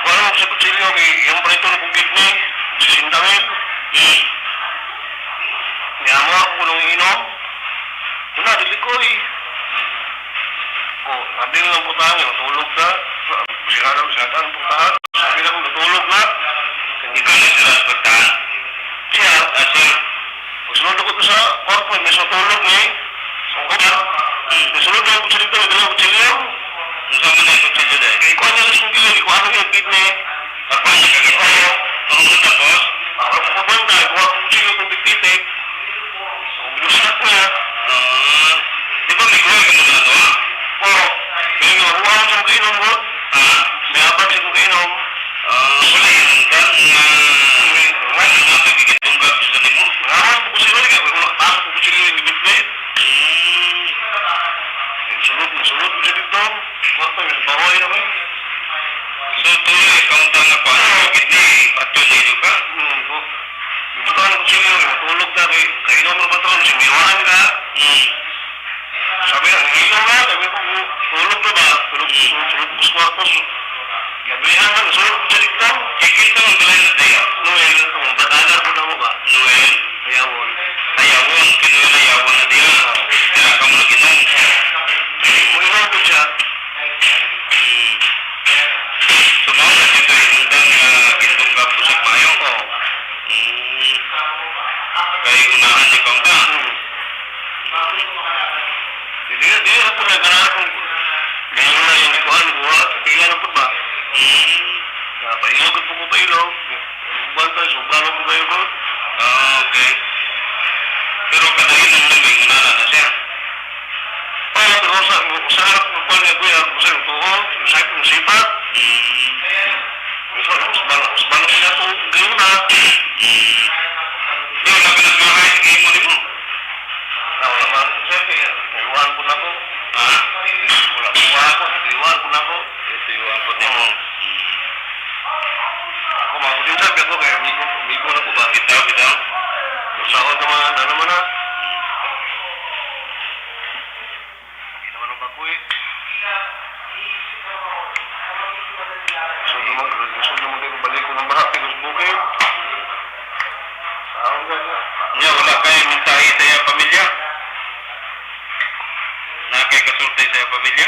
Wala mo sa kutsilyo, kay yung pala ito na kong kidney, sisintangin. Hmm. Niya mo ako kung inom. Wala, dili ko eh. Oh, sabi lang po tayo, tulog na. Sira lang, sira lang po tayo. Sabi lang, natulog na. Ikaw na sila sa pagtahan? Siya, ah, sir. Pagsunod ako sa kwarto, may sa tulog ni. Sa kwarto. Hmm. Pagsunod ako sa dito, may dalang kutsilyo. Ang sama na yung kutsilyo dahil? Kay kuha niya lang sa kutsilyo, ikuha niya yung kidney. Ako ang nagkagawa. Oo. Ang tapos? Ako ang pupunta, kuha ko kutsilyo kung bitbitin. Ang binusak niya. Ah. Di ba may kuha ka na to? Oo. May nakuha ko sa kainom mo. Ha? May abag sa kainom. Ah, wala yung hanggang nga, wala nga pagkikitungkap sa nimo. Wala ko sila, wala ko sila yung bitbit. Hmm. Sulod, sulod ko sa dito. Kwarto, yung bahoy naman. So, tuloy, ikaw ang tanga pa. Hindi, patuloy ka. Hmm, po. Ibutan ko siya, tulog na, kay, kainom na ba ito? Siniwaan ka? Hmm. Sabi na, "Inom na," sabi ko, "Tulog na ba?" Tulog, Hmm. tulog ko sa kwarto. Gabrihan na, sulod ko sa dito. Ikit na ang balay na tayo. Noel, ang batagan ko na mo ba? Noel. Ayawon. Ayawon, kay Noel Ayawon na diya. Kaya ka mo nag-inom. Mo inom ko siya. Hmm. So, mao na siya kay Nundang, ah, Gintong Gabos at Mayo. Oo. Hmm. Kay unahan ni Pampa. Hmm. Hindi, hindi ako nagkakaroon. Ngayon na yung kuhan, buha, kailan po ba? Hmm. Napailog po ko pa ilog. Bantay, sobrang ako kayo ko. Ah, okay. Pero kada inom na may inana na siya. Oo, pero sa, sa harap ko pa niya, kuya, sa ito, sa ito, sipat. Hmm. Bal-, balong na po, gano'n na. Hmm. Pero na pinagmahay, sige mo nimo. Wala man, sir, kay iwan ko na po. Ha? Wala, wala ko, iwan ko na po. Ito yung ang puti mo. Oo. Hmm. Ako, mga puti, sir, ako, kaya amigo, amigo na po ba? Bitaw, bitaw. Usaon naman, ano man, ha? Hmm. Hindi naman ang baboy. Gusto naman, gusto naman kayo balik ko ng baha, pero sa bukid. Saan ka na? Nya, wala kay mensahe sa iyang pamilya? Na kay kasulti sa iyang pamilya?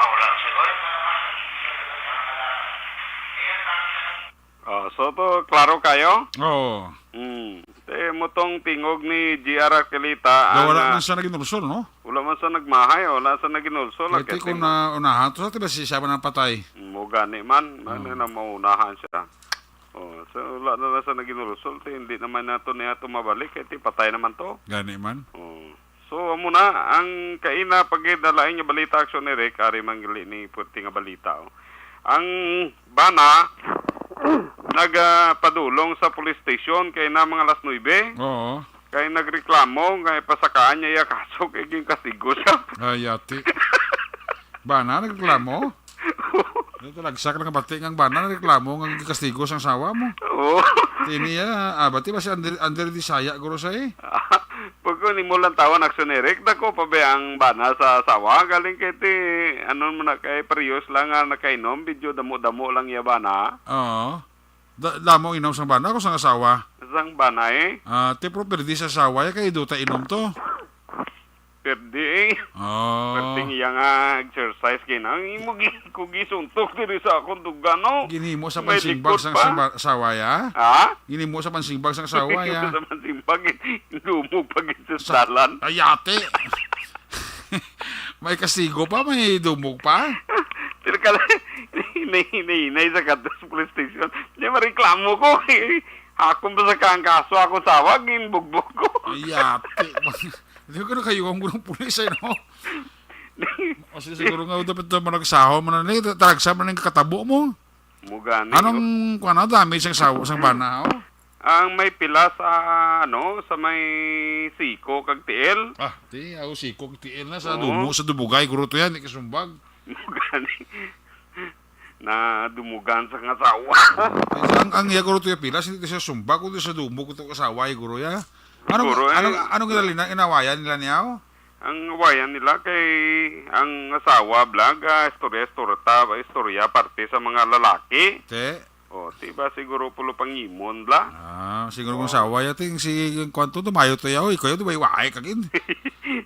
Ah, wala, sir. Ah, so to, klaro kayo? Oo. Hmm. Te, mo tong tingog ni G R Arquelita, Daw ang, wala ah, man siya naginulsol, no? Wala man siya nagmahay, wala siya naginulsol, Kaya ang ti kung tingog. Na unahan, to sa ti ba si siya man ang patay? Mo gani man, man Oo. na maunahan siya. Oh, so wala na lang siya naginulsol, te, hindi naman nato niya to mabalik, kay ti patay naman to. Gani man. Oh. So, amo na, ang kaina pagid na lain nga balita, Action Eric, ari man gali ni puti nga balita, oh. Ang bana nagapadulong sa police station kay na mga alas nuebe. Oo. Kay nagreklamo nga ipasakaan niya iya kaso kay ginkastigo siya. Ay, yati. Bana nagreklamo? Ito, lagsak lang bati nga ang bana nagreklamo nga ginkastigo sang asawa mo. Oo. Tini, ah, ah, bati ba si Andre, Andre Disaya, guro sa eh? Pagko ni mo lang tawon, Action Eric, dako pa ba ang bana sa asawa? Galing kay ti, ano mo na kay, parehas lang nga nakainom, video damo-damo lang iya bana. Oo. Da-, damo inom sang bana o sang asawa? Sang bana eh. Ah, ti, pero perdi sa asawa, ya kay duta inom to. Perdi eh. Oh. Perting iya nga exercise kay na. Ang imo gi-, ko gisuntok diri sa akong duga, no? Ginhimo sa May pansimbag likod sang pa. Samba-, asawa, ya? Ha? Ginhimo sa pansimbag sang asawa, ya? Sa pansimbag, dumog pa gid sa Sa dalan. Ayate. May kastigo pa, may dumog pa. Pero kala, hinay-hinay sa kadto sa police station. Di mareklamo ko. Akong basta ka ang kaso, akong sawa, ginbugbog ko. Ayate. Di ko na kayo ang gurong pulis, eh, no? O, sige, siguro nga, dapat na managsahon man na, taragsa man ang katabo mo. Mo gani, Anong, oh. Kuwan na, damage ang sawa, sang bana, oh? Ang may pila sa, ano, sa may siko kag tiil. Ah, ti, ako siko kag tiil na sa Oo. Dumo, sa dubugay, guro to yan, di kasumbag. Mo gani. Na dumugan sa nga sawa. Ang, ang iya, guro to yan, pila, hindi siya sumbag, kundi sa dumog ito kasawa, eh, guro ya. Anong, Guro, eh. anong, anong nila, inawayan nila niya, oh? Ang awayan nila kay ang asawa, blag, ah, istorya, istorya, ta-, istorya, parte sa mga lalaki. Te? O, di ba siguro pulo pangimon, bla? Ah, siguro kung Oo. Asawa ya, ting, si, yung kwanto, tumayo to ya, oy, kayo, di ba, iwaay kagin?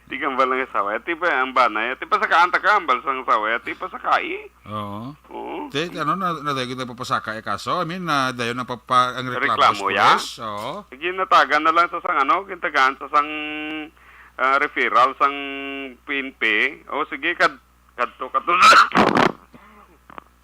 Di kang balang asawa ya, di ba, ang bana ya, di pa sa kaanta ka, ang balsang asawa ya, di pa sa kai. Oo. Oo. Te, ano, na, na, dayon na papasaka, eh, kaso, I mean, na, dayon na papa, ang reklamo Reklamo sa ya? Pulis, oo. Sige, natagan na lang sa sang, ano, gintagaan sa sang, ah, referral sang P N P. O, sige, kad-, kadto, kadto sa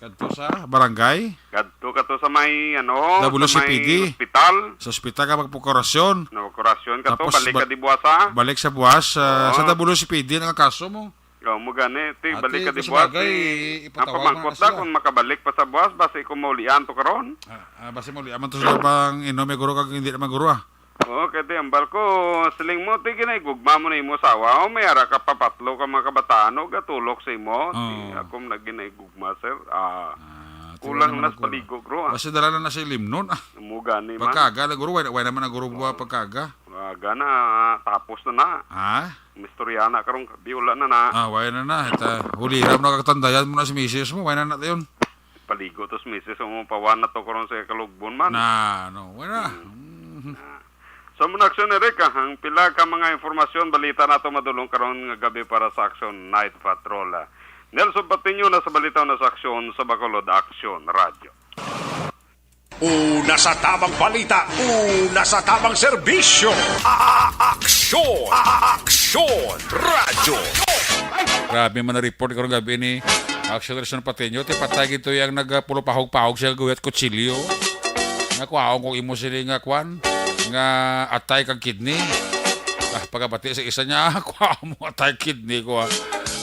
Kadto sa barangay? Kadto, kadto sa may, ano, W C P D. Sa may ospital. Sa ospital ka magprokurasyon. Na operasyon ka to, Tapos balik ba-, ka di buwasa. Balik sa buwas, ah, Oo. Sa W C P D ang kaso mo. O, mo gani, ti, Ah, balik ti, ka di sa buwas, bagay, ti. Ang ipatawag mo pamangkot na na sila. Kung makabalik pa sa buwas, basi kung maulian to karon. Ah, ah, basi maulian man to sila pang inom, eh, guro, kag hindi naman guro, ah. Oo, kay ti, ambal ko, siling mo, ti, ginaigugma mo na imo sawa, o, may ara ka papatlo ka mga kabataan, o, gatulok sa imo, ti, Oo. Ako man na ginaigugma, sir. Ah, Ah, ti, kulang wala na naman sa guro. Paligo, guro, ah. Basi dala na na sa ilimnon, ah. Mo gani man. Pagkaga na, guro, wala, wala naman na guro buwa Oo. Pagkaga. Aga na, tapos na na. Ha? Mistorya na karong gabi, wala na na. Ah, wala na na. Ita, huliram na katandayan mo na si misis mo, wala na na yun. Paligo to si misis mo, pawan na to karon sa kalugbon man. Na, no, wala. Hmm. Mm. Ah. So, muna, Action Eric, ah, ang pila ka mga informasyon, balita nato madulong karon nga gabi para sa Action Night Patrol. Nelson Patiño na sa balita na sa Aksyon sa Bacolod Aksyon Radyo. Una sa tamang balita, una sa tamang serbisyo. A-, a-, aksyon, a-, a-, aksyon, radyo. Grabe man na report karong gabi ni Action Nelson Patiño. Ti patay gito yang nagpulupahog-pahog siya gawit kutsilyo. Nga kuhaon kong imo sini nga kwan, nga atay kag kidney. Ah, pagkabati sa isa niya, ah, kuha mo, atay kidney ko, ah.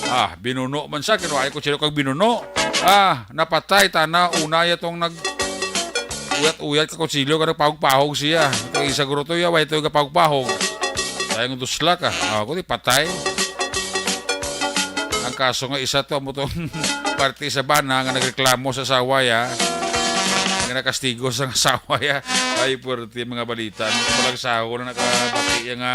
Ah, binuno man siya, kinuha ko sila kag binuno. Ah, napatay, tana, una ya tong nag-, uyat-uyat ka kutsilyo, ka nagpahog-pahog siya. Ito isa guro to, ya, way to, kapahog-pahog. Kaya nga duslak, ah. Ah, ako, di patay. Ang kaso nga isa to, amo tong parte sa bana nga nagreklamo sa asawa, ya. Nga nakastigo sa asawa, ya. Ay, puwerte mga balita. Ano ko palang saho na nakabati, ya, nga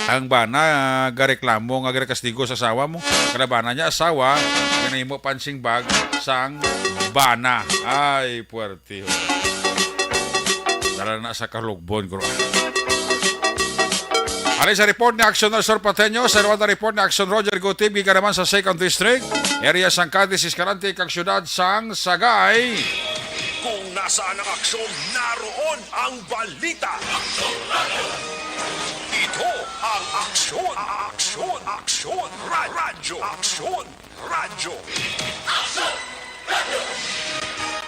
ang bana, ah, gareklamo nga ginakastigo sa asawa mo. Kada bana niya asawa, nga nahimo punching bag sang bana. Ay, puwerte, ho. Dala na sa kalugbon, guro. Ari sa report ni Action Nestor Pateño, sa Rwanda report ni Action Roger Gutib, gikan naman sa Second District, area sang Cadiz Escalante, kag siyudad sang Sagay. Kung nasaan ang aksyon, naroon ang balita. Ito ang Aksyon, Aksyon, Aksyon, Ra-, Radyo, Aksyon, Radyo.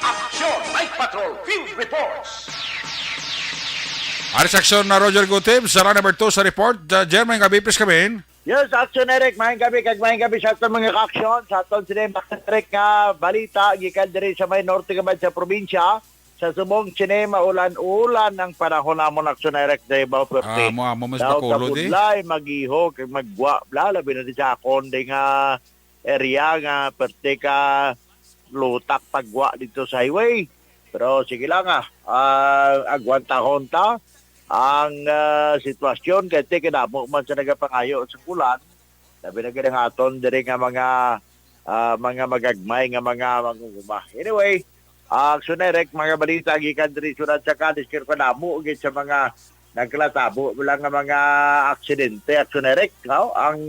Aksyon, Night Patrol Field Reports. Ari sa Aksyon na Roger Gutib, sa round number two sa report. Uh, Jer, maayong gabi, please come in. Yes, Action Eric, maayong gabi, kag maayong gabi sa aton mga ka-aksyon, sa aton sini, Action Eric, nga balita, gikan diri sa may norte gamay sa probinsya. Sa subong sini, maulan-ulan ang panahon namon, Action Eric, sa ibaw, pwerte. Ah, mo, amo, mas Daw bakulo, di? Kabudlay, mag-iho, kag maggwa, bla, labi na di sa akon, di nga area nga, pwerte ka lutak paggwa dito sa highway. Pero sige lang, ah, ah, agwantahon ta ang, ah, sitwasyon, kay ti kadamo man sa nagapangayo sa ulan. Labi na gid ang aton diri nga mga, ah, mga magagmay nga mga mangunguma. Anyway, ah, Action Eric, mga balita gikan diri sa siyudad sa Cadiz, kay kadamo gid sa mga naglatabo lang nga mga aksidente, Action Eric, no? Ang,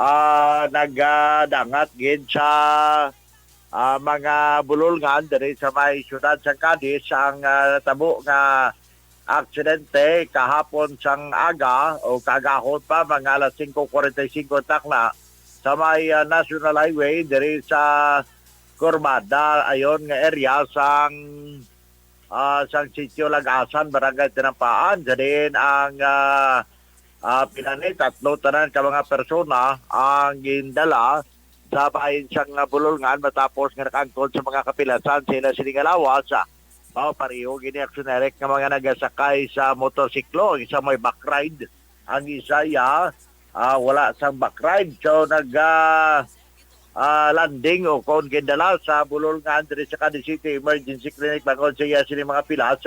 ah, nagadangat gid sa, ah, mga bulolngan diri sa may siyudad sa Cadiz ang, ah, natabo nga aksidente kahapon sang aga o kagahon pa, mga alas singko kwarenta y singko takna, sa may, ah, National Highway diri sa Corbada, ayon nga area sang, ah, sang Sitio Lagasan, Barangay Tinampaan. Sa diin ang, ah, ah, pinani, tatlo tanan ka mga persona ang gindala sa bahin sang, ah, bulolngan matapos nga nakaangkon sa mga kapilasan sa ila sini nga lawas. Mao pareho gini, Action Eric, nga mga nagasakay sa motorsiklo, ang isa may back ride, ang isa ya, ah, wala sang back ride. So nag, ah, ah, landing o kon gindala sa bulolngan diri sa Cadiz City Emergency Clinic bangod sa iya sini mga pilas.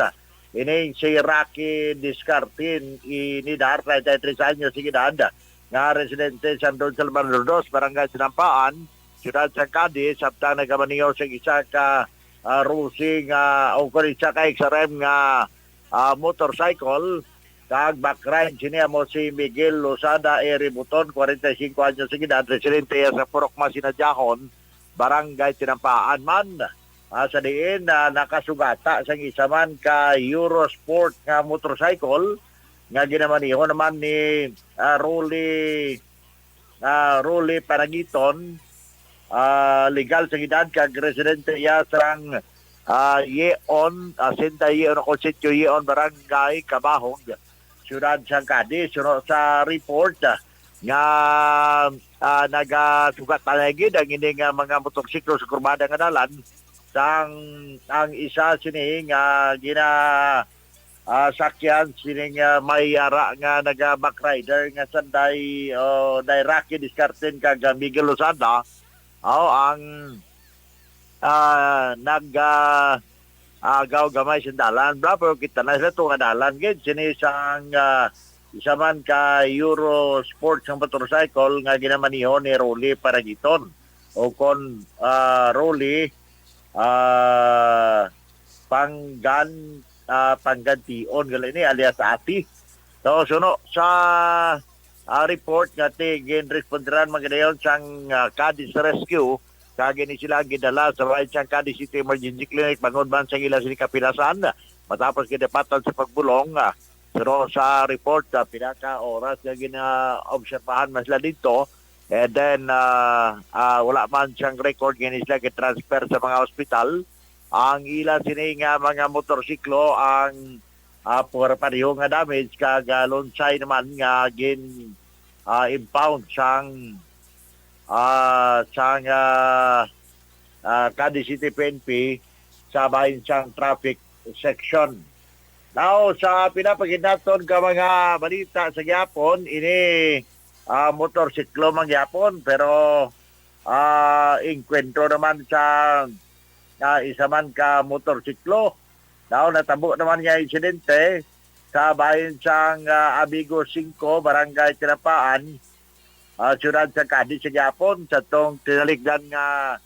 Ini si Rocky Discartin, inidar, treinta y tres anyos ang edad, nga residente sa Don Salvador Dos, Barangay Sinampaan, Siyudad sa Cadiz, samtang nagamaneho sa isa ka, ah, Rusi nga, o kung isa ka X R M nga, ah, motorcycle, kag back ride sini amo si Miguel Lozada Eributon, kwarenta y singko anyos ang edad, residente iya sa Purok Masinadjahon, Barangay Tinampaan man. Ah, sa diin, ah, nakasugata sang isa man ka Eurosport nga motorcycle nga ginamaneho naman ni, ah, Rolly, ah, Rolly Paragiton, ah, legal sa edad kag residente iya sang, ah, Yeon, ah, Sinta Yeon o Sitio Yeon, Barangay Kabahog, Siyudad sang Cadiz. Suno sa report, ah, nga, ah, nagasugat na gid ang ini nga mga motorsiklo sa kurbada nga dalan, sang ang isa sini nga gina, ah, sakyan sining, ah, may yara nga naga-back rider nga sanday, o, day Rocky Discartin kag, ah, Miguel Lozada. Aw, ang, ah, nag, ah, agaw gamay sa dalan. Bla, pero kita na sila to nga dalan gid. Sini sang, ah, isa man ka Euro Sports ang motorcycle nga ginamaneho ni Rolly Paragiton. O kon, ah, Rolly, ah, Panggan, ah, Panggantion, gali ni, alias Ati. So, suno sa, ah, report nga ti-, ginresponderan man gid dayon sang, ah, Cadiz Rescue, kag ini sila gidala sa bahin sang Cadiz City Emergency Clinic, bangod man sa ila sini kapilasan, matapos gidapatan sa pagbulong, ah, pero sa report, ah, pila ka oras nga ginaobserbahan man sila didto, and then, ah, ah, wala man siyang record nga ini sila gitransfer sa mga ospital. Ang ila sini nga mga motorsiklo ang, ah, por-, pareho nga damage, kag, ah, lunsay naman nga gin, ah, impound sang, ah, sang, ah, ah, Cadiz City P N P sa bahin sang traffic section. Now, sa pinapagid naton ka mga balita sa gihapon, ini, ah, motorsiklo man gihapon, pero, ah, engkwentro naman sa, ah, isa man ka motorsiklo. Now, natabo naman nga insidente sa bahin sang, ah, Amigo Cinco, Barangay Tinapaan, ah, siyudad sa Cadiz sa gihapon, sa tong tinalikdan nga,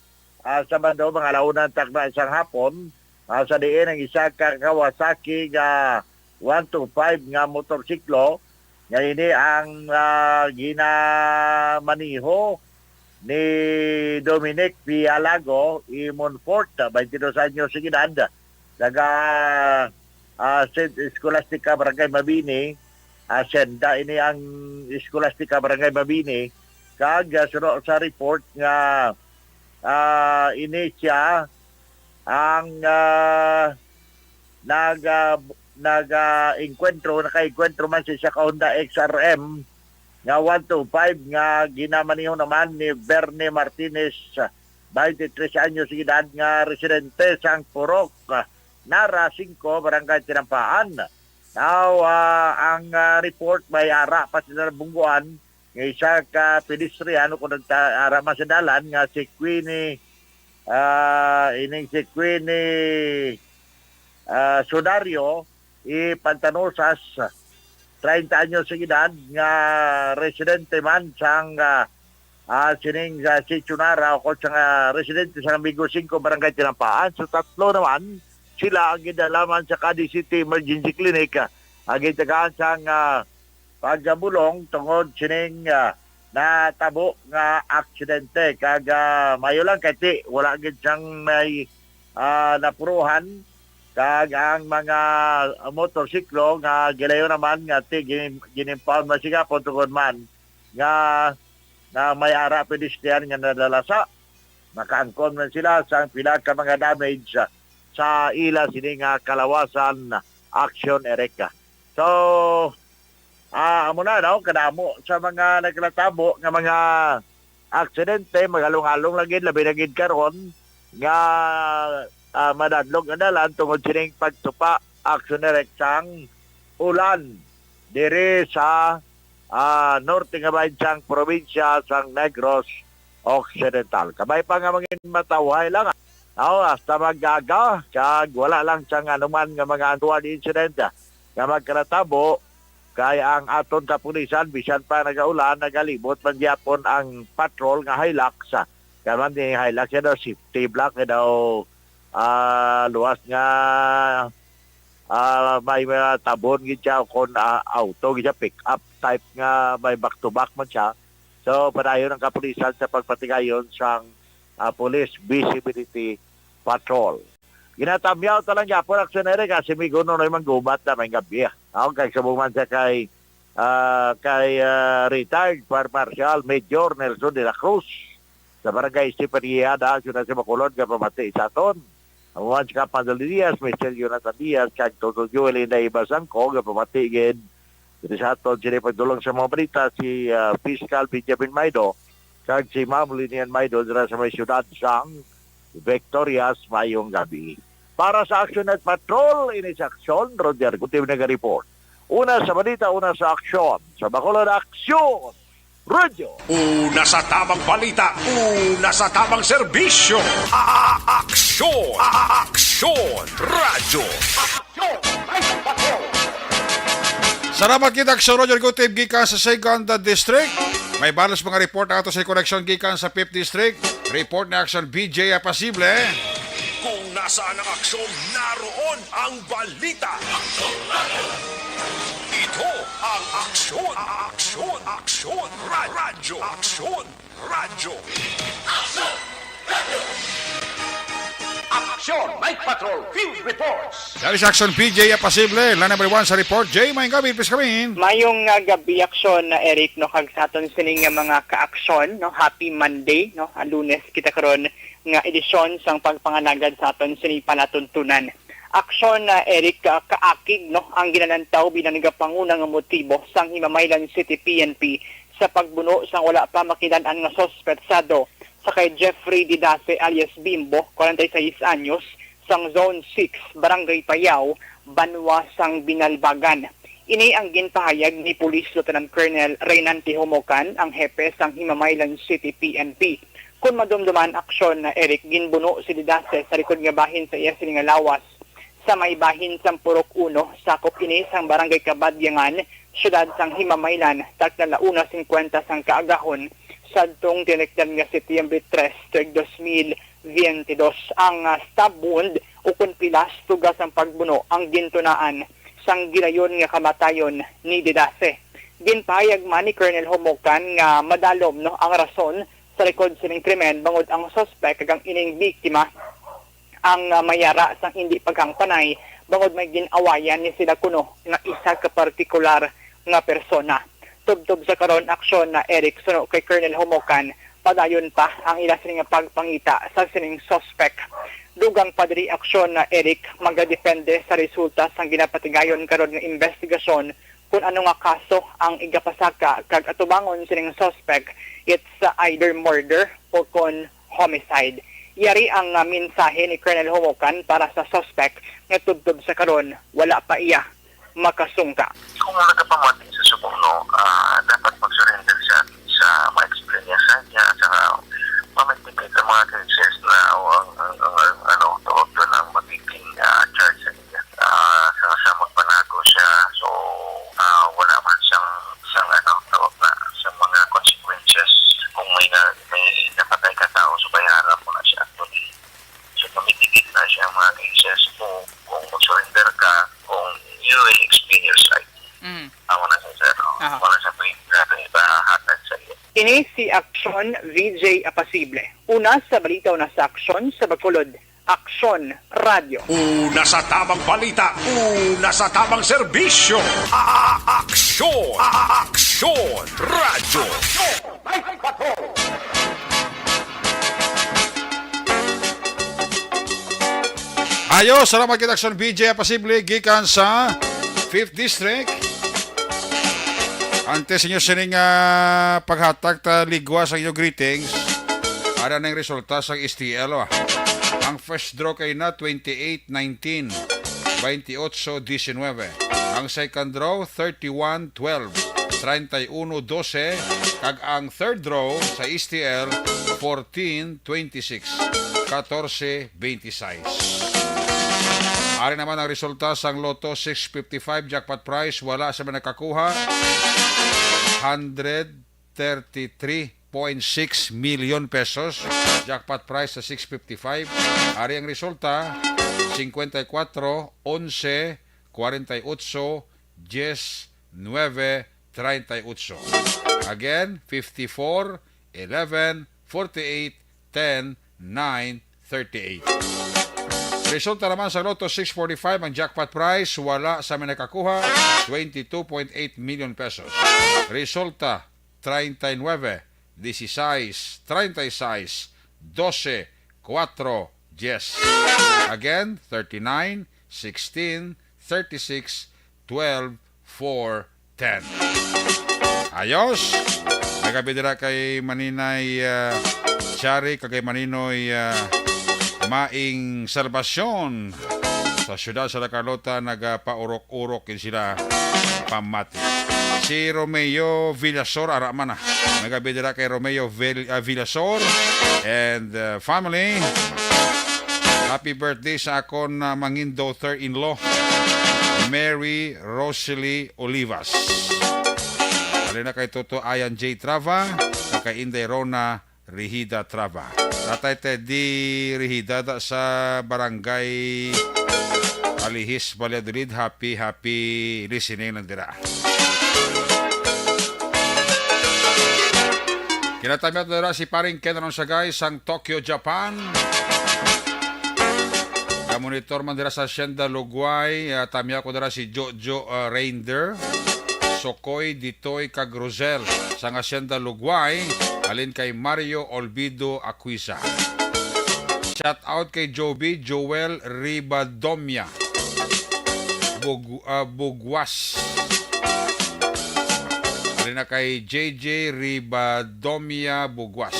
ah, Sabado, mga ala una takna sang hapon, ah, sa diin ang isa ka Kawasaki nga one two five nga motorsiklo nga ini ang, ah, ginamaniho ni Dominic Pialago y Monfort, twenty-dos anyos sa edad, taga, ah, Saint Scholastica, Barangay Mabini. Ah, senda ini ang Scholastica, Barangay Mabini, kag, ah, suno sa report nga, ah, ini siya ang, ah, nag, ah, nag, ah, engkwentro, nakaengkwentro man sa isa ka Honda X R M nga one two five nga ginamaniho naman ni Bernie Martinez, twenty-three anyos edad, nga residente sang Purok, ah, Nara Cinco, Barangay Tinampaan. Now, ah, ang, ah, report may ara pa sila nabungguan nga isa ka pedestrian o kung nagta-, ara man sa dalan nga si Queenie, ah, ining si Queenie, ah, Sudario, i Pantanosas, treinta anyos sa edad, nga residente man sang, ah, ah, sining, ah, Sitio Nara, o kung sa, ah, residente sa Amigo Cinco, Barangay Tinampaan. So, tatlo naman sila ang gidala man sa Cadiz City Emergency Clinic, ah, ang gitagaan sang, ah, paggabulong tungod sining, ah, natabo nga aksidente. Kag, ah, mayo lang kay ti, wala gid sang may, ah, napuruhan. Kag ang mga motorsiklo nga gilayo naman nga ti gin-, gin-impound man sigapon tungod man nga, nga may ara pedestrian nga nadalasa. Nakaangkon man sila sang pila ka mga damage sa, sa ila sini nga kalawasan, action, Eric. So, ah, amo na, no? Kadamo sa mga naglatabo nga mga aksidente, magalong-along lang gid, labi na gid karon nga, ah, madadlog ang dalan tungod sining pagtupa, action, Eric, sang ulan diri sa, ah, norte nga bahin sang probinsya sang Negros Occidental. Kabay pa nga mangin matawhay lang, ah. Aw, hasta mag-aga, kag wala lang sang anuman nga mga untoward incident, ah, nga magkanatabo, kay ang aton kapulisan, bisan pa nagaulan, nagalibot man gyapon ang patrol nga Hilux, ah. Kay man ni Hilux, yan daw, safety block, yan daw, ah, luwas nga, ah, may mga tabon gid siya, o kon, ah, auto gid siya, pick up type nga may back to back man siya. So, padayon ang kapulisan sa pagpatigayon sang, ah, Police Visibility Patrol. Ginatamyaw ta lang gyapon, Action Eric, kasi may guno na yung manggubat na may gabi, ah. Ako, kay subong man siya kay, ah, kay, ah, retired Fire Marshal Major Nelson de la Cruz sa Barangay Estefanía, da, siyudad sa Bacolod, nga pamati sa aton. Ang mga si Kap Mandal Diaz, Mister Jonathan Diaz, kag Toto Joel Inday Basangko, nga pamati gid. Diri sa aton, sini pagdulong sa mga balita, si, ah, Fiscal Benjamin Maido, kag si Ma'am Linian Maido, dira sa may siyudad sang Victorias. Mayong gabi. Para sa Action Night Patrol, ini sa Aksyon, Roger Gutib naga-report. Una sa balita, una sa aksyon. Sa Bacolod, Aksyon! Radyo. Una sa tamang balita, una sa tamang serbisyo. A-, a-, aksyon. A-, a-, aksyon. Radyo. Aksyon. Ay, patrol. Salamat kita sa Roger Gutib gikan sa Second District. May balos mga report ato sa koneksyon gikan sa Fifth District. Report ni Action B J Apasible. Kung nasaan ang aksyon, naroon ang balita. Ito ang Aksyon, Aksyon, Aksyon, Ra-, Radyo, Aksyon, Radyo. Aksyon, Night Patrol, Field Reports. Dari sa Action P J Apasible, la number one sa report. Jay, may gabi, please come in. Mayong, ah, gabi, Aksyon, na Eric, no, kag sa aton sining nga mga ka-aksyon, no, happy Monday, no, ang Lunes kita karon nga edisyon sang pagpangalagad sa aton sini palatuntunan. Aksyon na Eric, ah, kaakig, no, ang ginalantaw bilang nagapanguna nga motibo sang Himamaylan City P N P sa pagbuno sang wala pa makilan-an nga suspetsado sa kay Jeffrey Didase alias Bimbo, kwarenta y seis anyos, sang Zone six, Barangay Payaw, banwa sang Binalbagan. Ini ang ginpahayag ni Police Lieutenant Colonel Reynante Homocan, ang hepe sang Himamaylan City P N P. Kon madumduman aksyon na Eric, ginbuno si Didase sa likod nga bahin sa iya sini nga lawas sa may bahin sang Purok Uno, sakop ini sang Barangay Kabadyangan, siyudad sang Himamaylan, takna la una singkwenta sang kaagahon, sadtong tinekdan nga Setyembre tres, tuig dos mil biyente dos. Ang, ah, stab wound ukon pilas tuga sang pagbuno ang gintunaan sang gilayon nga kamatayon ni Didase. Ginpahayag man ni Colonel Homocan nga madalom, no, ang rason sa likod sining krimen, bangod ang suspek kag ang ining biktima ang, ah, mayara sang hindi paghangpanay, bangod may gin-awayan ni sila kuno nga isa ka partikular nga persona. Tubtob sa karon, aksyon na Eric, suno kay Colonel Homocan, padayon pa ang ila sini nga pagpangita sa sining suspek. Dugang pa diri, aksyon na Eric, magadepende sa resulta sang ginapatigayon karon nga investigasyon kung ano nga kaso ang igapasaka, kag atubangon sining suspek, it's, uh, either murder o kon homicide. Yari ang, uh, mensahe ni Colonel Homocan para sa suspek nga tubtob sa karon wala pa iya makasungka. Kung nagapamati sa subong, no, ah, dapat mag-surrender siya sa ma-explain niya sa niya, saka ma-investigate ang mga cases na o ang, ang, ang, ang, ano, tawag doon, ang magiging, ah, charge sa niya. Ah, sa, sa magpanago siya, so, ah, wala man siyang, siyang, ano, tawag na, sa mga consequences. Kung may na, may napatay ka tao, so bayaran mo na siya. Actually, so, mamitigit na siya ang mga cases mo kung mag-surrender ka, kung you will explain your side. Mm. Amo na sa sir, no? Aha. Wala sa pwede natin ipahatag sa iyo. Ini si Aksyon V J Apasible. Una sa balita, una sa aksyon sa Bacolod. Aksyon Radio. Una sa tamang balita, una sa tamang serbisyo. A-, a-, aksyon. A-, a-, aksyon. Radyo. Ayo, salamat kita, Aksyon V J Apasible, gikan sa Fifth District. Antes inyo sining, ah, paghatag ta ligwa sa inyo greetings, ara na ang resulta sa S T L, ah. Ang first draw kay na twenty-eight nineteen, twenty-eight diecinueve. Ang second draw, thirty-one twelve, treinta y uno doce, kag ang third draw sa S T L, fourteen twenty-six, catorce veintiséis. Ari naman ang resulta sang Lotto six fifty-five jackpot prize, wala sa may nakakuha, hundred thirty-three point six million pesos. Jackpot prize sa six fifty-five. Ari ang resulta, cincuenta y cuatro, once, cuarenta y ocho, diez, nueve, treinta y ocho. Again, fifty-four, eleven, forty-eight, ten, nine, thirty-eight. Resulta naman sa Lotto six forty-five, ang jackpot prize, wala sa may nakakuha, twenty-two point eight million pesos. Resulta, treinta y nueve, dieciséis, treinta y seis, doce, cuatro, diez. Again, thirty-nine, sixteen, thirty-six, twelve, four, ten. Ayos! Nagabi dira kay Maninay, ah, Chari, kag kay Maninoy, ah, Maing Salvacion. Sa siyudad sa La Carlota, nagapaurok-urok gid sila pamati. Si Romeo Villasor, ara man na. Nagabi dira kay Romeo Vil-, ah, Villasor and, ah, family. Happy birthday sa akon, ah, mangin daughter-in-law, Mary Rosalie Olivas. Halin na kay Toto Ayan J Trava, kag kay Inday Rona Rihida Trava. Tatay Teddy Rihida da sa Barangay Alihis, Valladolid. Happy, happy listening lang dira. Kinatamyat na dira si Paring Ken Sagay sang Tokyo, Japan. Kamonitor man dira sa Hacienda Lugway, ah, tamya ko dira si Jojo, ah, Reinder, Sokoy, Ditoy, kag Rosel sang Hacienda Lugway, halin kay Mario Olvido Aquisa. Shout out kay Joby Joel Ribadomia. Bug-, ah, Buguas. Dali na kay J J Ribadomia Buguas.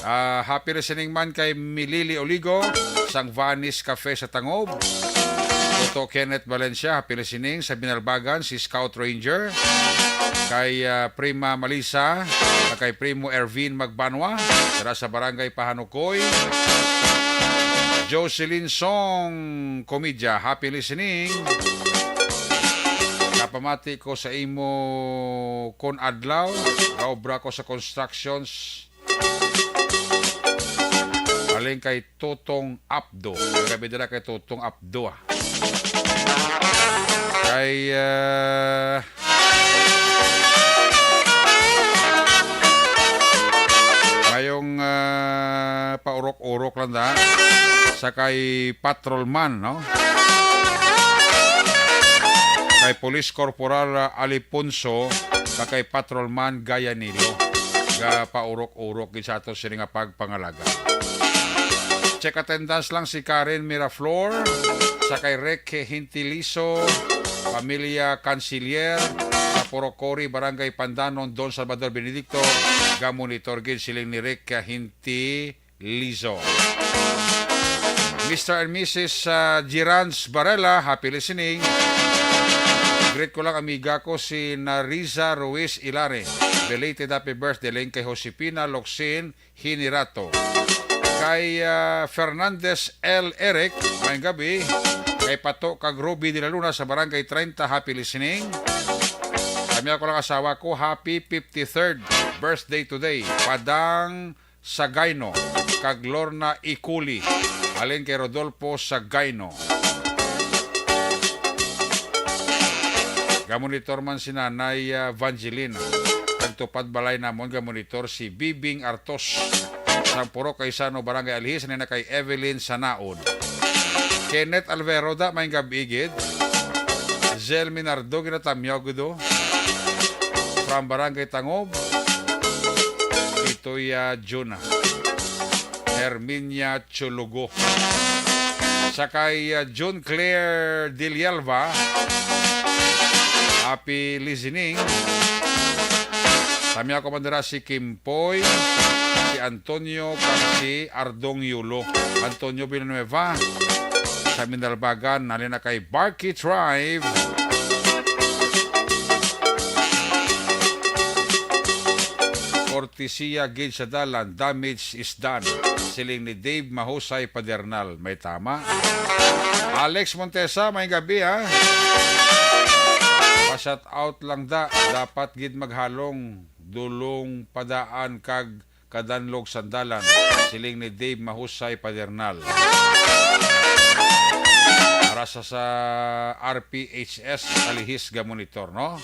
Ah, happy listening man kay Milili Oligo sang Vanis Cafe sa Tangob. Toto Kenneth Valencia, happy listening sa Binalbagan, si Scout Ranger. Kay, ah, Prima Malisa, kag kay Primo Ervin Magbanwa, dira sa Barangay Pahanukoy. Jocelyn Song Comidya, happy listening. Kapamati ko sa imo kon adlaw, gaobra ko sa constructions. Halin kay Tutong Apdo. Grabe dira kay Tutong Apdo, ah. Kay, ah, ngayong, ah, paurok-urok lang da sa kay Patrolman, no? Kay Police Corporal, ah, Aliponso, sa kay Patrolman Gayanilo. Ga paurok-urok gid sa ato sini nga pagpangalaga. Check attendance lang si Karen Miraflor, sa kay Rek Hintiliso, pamilya Canciller, sa Purocori, Barangay Pandanon, Don Salvador Benedicto, ga monitor gid siling ni Rek Hintiliso. Mister and Missus, ah, Girans Barela, happy listening. Greet ko lang amiga ko si Nariza Ruiz Ilare. Belated happy birthday lang kay Josefina Locsin Hinirato. Kay, ah, Fernandez L. Eric, maayong gabi. Kay Pato kag Ruby de la Luna sa Barangay treinta, happy listening. Kami ako lang asawa ko, happy fifty-third birthday today. Padang Sagayno kag Lorna Iculi, halin kay Rodolfo Sagayno. Gamonitor man si Nanay, ah, Vangelina. Nagtupad balay namon gamonitor si Bibing Artos, sang Purok Kaisano, Barangay Alihis, ni na kay Evelyn Sanaon. Kenneth Alvero da, maayong gabi gid. Zel Minardo, ginatamyaw gid, oh. From Barangay Tangob, Itoya Juna. Herminia Chulugo. Sa kay, ah, June Claire Dilialva, happy listening. Kami ako man dira si Kimpoy, si Antonio, kag si Ardong Yulo. Antonio Villanueva, sa Minalbagan, halin na kay Barky Tribe. Kortesiya gid sa dalan, damage is done. Siling ni Dave Mahusay Padernal. May tama. Alex Montesa, may gabi, ha? Pa-shout out lang da. Dapat gid maghalong dulong padaan kag kadanlog sandalan. Siling ni Dave Mahusay Padernal. Para sa, sa R P H S Alihis ga monitor, no?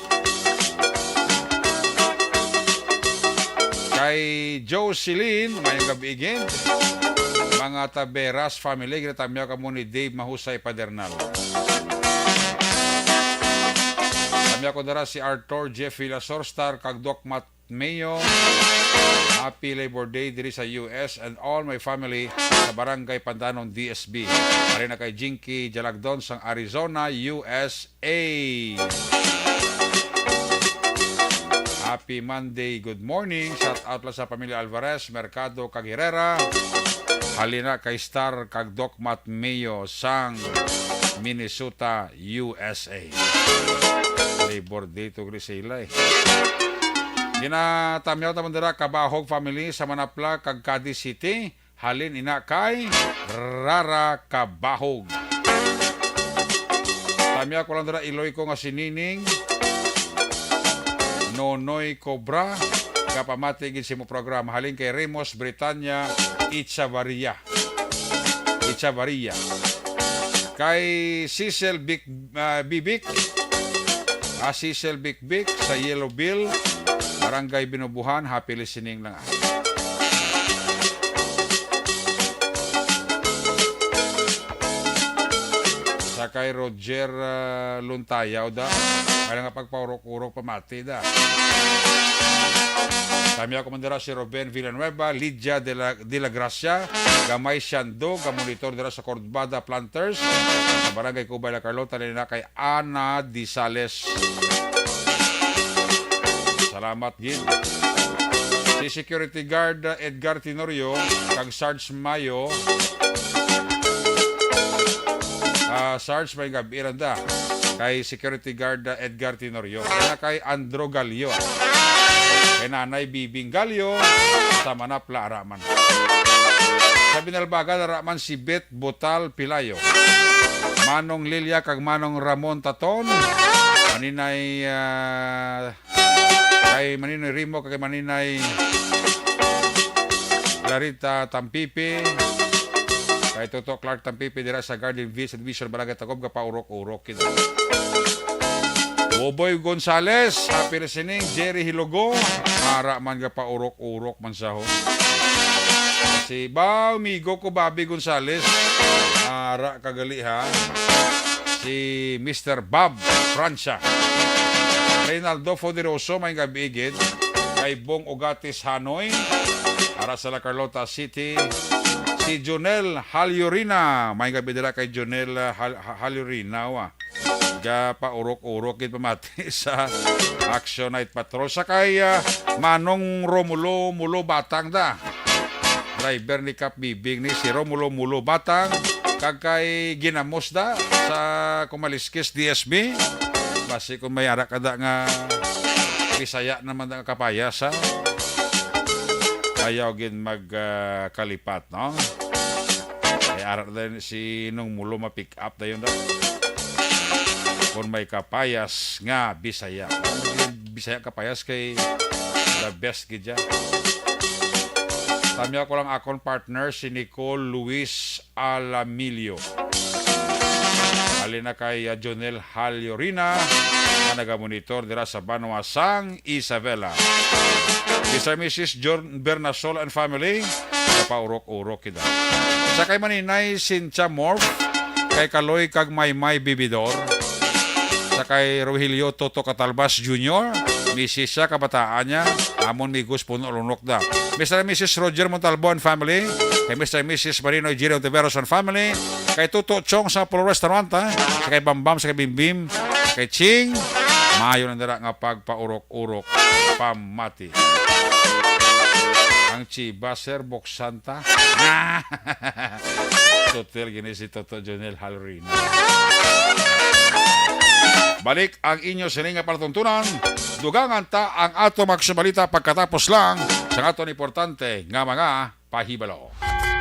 Kay Jocelyn, maayong gabi gid. Mga Taveras family, ginatamyaw kamo ni Dave Mahusay Padernal. Tamyaw ko dara si Arthur Jeff Villasorstar kag Doc Matt Mayo. Happy Labor Day diri sa U S and all my family sa Barangay Pandanon, D S B. Ari na kay Jinky Jalagdon sang Arizona, U S A. Happy Monday, good morning. Shout out lang sa pamilya Alvarez, Mercado, kag Herrera. Halina kay Star kag Doc Matt Mayo sang Minnesota, U S A. Labor Day to, Grisela, eh. Ginatamyaw ta man dira, Kabahog family sa Manapla kag Cadiz City. Halin ina kay Rara Kabahog. Tamyaw ko lang dira, iloy ko nga si Nining Nonoy Cobra. Kapamati gid sa imo programa. Halin kay Remos Britanya Echavarria. Echavarria. Kay Cecil Big, ah, Bibik. Ah, Cecil Bikbik sa Yellow Bill, Barangay Binubuhan. Happy listening lang, ah. Sa Kay Roger, ah, Luntayaw da. Kaya nga pagpaurok-urok pamati da. Kami ako man dira si Ruben Villanueva, Lydia de la, de la Gracia, Gamay Siando, ga monitor dira sa Cordbada Planters, sa Barangay Cubay, La Carlota, nila kay Ana Disales. Salamat gid. Si Security Guard, uh, Edgar Tenorio, kag Sarge Mayo. Ah, Sarge, may gabi randa. Kay Security Guard, uh, Edgar Tenorio. Kaya kay Andro Gallo. Kay Nanay Bibing Gallo, sa Manapla, Araman. Sa Binalbagan, Araman si Beth Botal Pilayo. Manong Lilia kag Manong Ramon Taton. Maninay, ah, kay Maninay Rimo, kay Maninay Clarita Tampipi, kay Toto Clark Tampipi dira sa Garden View Subdivision, Barangay Tagob, gapaurok-urok kita. Boboy Gonzales, happy listening. Jerry Hilogo, ara man, gapaurok-urok man sa ho. Si ba, amigo ko, Bobby Gonzales, ara kagali ha. Si Mister Bob Francia. Reynaldo Foderoso, may gabi gid. Kay Bong Ugatis Hanoy, ara sa La Carlota City. Si Jonel Halyorina, may gabi dira kay Jonel, uh, Hal-, Ha-, Halyorina, wa. Gapaurok-urok gid pamati sa Action Night Patrol. Sa kay, uh, Manong Romulo Mulo Batang da. Driver ni Kap Bibing ni si Romulo Mulo Batang, kag kay Ginamos da sa Kumaliskis D S B. Basi kung may ara ka da nga Bisaya naman da nga kapayas, ha? Ayaw gid mag, ah, kalipat, no? Kay ara din si Nong Mulo ma-pick up dayon da. Kung may kapayas nga Bisaya. Bisaya kapayas kay the best gid siya. Tamya ko lang akon partner, si Nicole Luis Alamilio. Halin na kay, ah, Jonel Halyorina, nga nagamonitor dira sa banwa sang Isabela. Mister Missus John Bernasol and family, kapaurok-urok kita. Sa kay Maninay Cynthia Morf, kay Kaloy kag Maymay Bibidor. Sa kay Rogelio Toto Catalbas Junior, misis siya, kabataan niya, amon migos puno lunok da. Mister and Missus Roger Montalbo and family, kay Mister and Missus Marino Jiro Ontiveros and family, kay Toto Chong sa Polo Restaurant, ha? Sa kay Bambam, sa kay Bimbim, sa kay Ching, maayo na dira nga pagpaurok-urok, pamati. Ang chiba, sir, buksan ta. Tutil gini si Toto Jonel Halorina. Balik ang inyo sini nga palatuntunan. Dugangan ta ang ato mga balita pagkatapos lang sa aton importante nga mga pahibalo.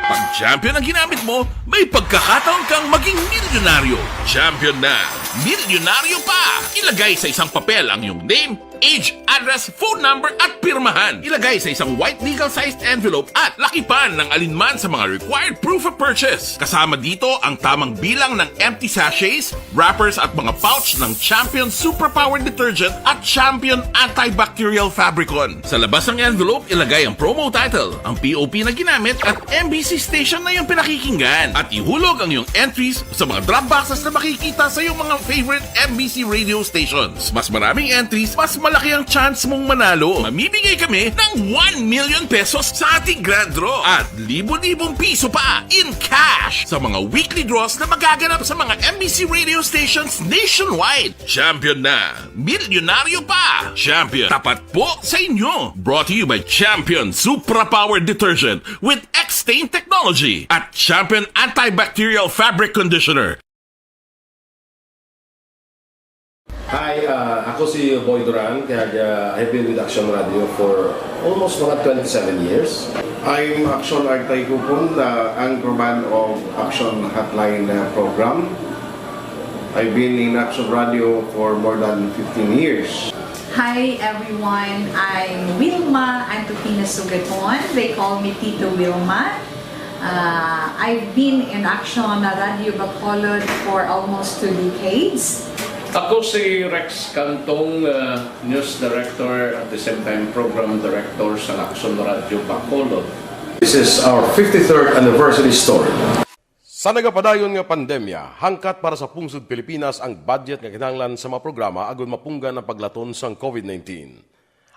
Pag champion ang ginamit mo, may pagkakataon kang maging milyonaryo. Champion na, milyonaryo pa! Ilagay sa isang papel ang iyong name, age, address, phone number, at pirmahan. Ilagay sa isang white legal-sized envelope at lakipan ng alinman sa mga required proof of purchase. Kasama dito ang tamang bilang ng empty sachets, wrappers, at mga pouch ng Champion Superpower Detergent at Champion Antibacterial Fabricon. Sa labas ng envelope, ilagay ang promo title, ang P O P na ginamit, at M B C station na iyong pinakikinggan. At ihulog ang iyong entries sa mga drop boxes na makikita sa iyong mga favorite M B C radio stations. Mas maraming entries, mas malaki ang chance mong manalo. Mamimigay kami ng one million pesos sa ating grand draw at libo-libong piso pa in cash sa mga weekly draws na magaganap sa mga M B C radio stations nationwide. Champion na! Milyonaryo pa! Champion, tapat po sa inyo! Brought to you by Champion Supra Power Detergent with X-Stain Technology at Champion Antibacterial Fabric Conditioner. Hi, uh, ako si Boy Duran, kag, uh, I've been with Action Radio for almost mga twenty-seven years. I'm Action Artay Kupon, the anchorman of Action Hotline, uh, program. I've been in Action Radio for more than fifteen years. Hi everyone, I'm Wilma Antupina Sugaton. They call me Tito Wilma. Uh, I've been in Action Radio Bacolod for almost two decades. Ako si Rex Cantong, uh, news director, at the same time program director sa Action Radio Bacolod. This is our fifty-third anniversary story. Sa nagapadayon nga pandemya, hangkat para sa pungsod Pilipinas ang budget nga kinahanglan sa mga programa agud mapunggan ang paglaton sang covid nineteen.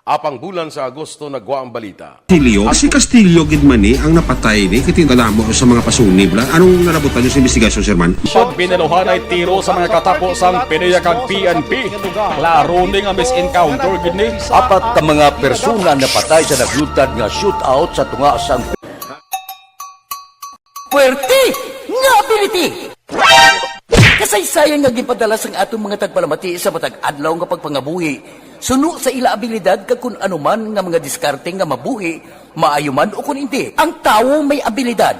Apang bulan sa Agosto nagwa ang balita. Castillo? Si Castillo gid man ni ang napatay ni, kay tingala mo sa mga pasunib la. Anong nalabutan niyo sa investigasyon, Sir Man? Pag binaluhanay tiro sa mga katapo sang PDEA kag P N P, klaro ni nga mis-encounter gid ni. Apat ka mga persona napatay sa naglutad nga shootout sa tunga sang Puwerte nga ability! Kasaysayan nga ginpadala sang aton mga tagpalamati sa matag adlaw nga pagpangabuhi, suno sa ila abilidad kag kun ano man nga mga diskarte nga mabuhi, maayo man o kun indi. Ang tawo may abilidad.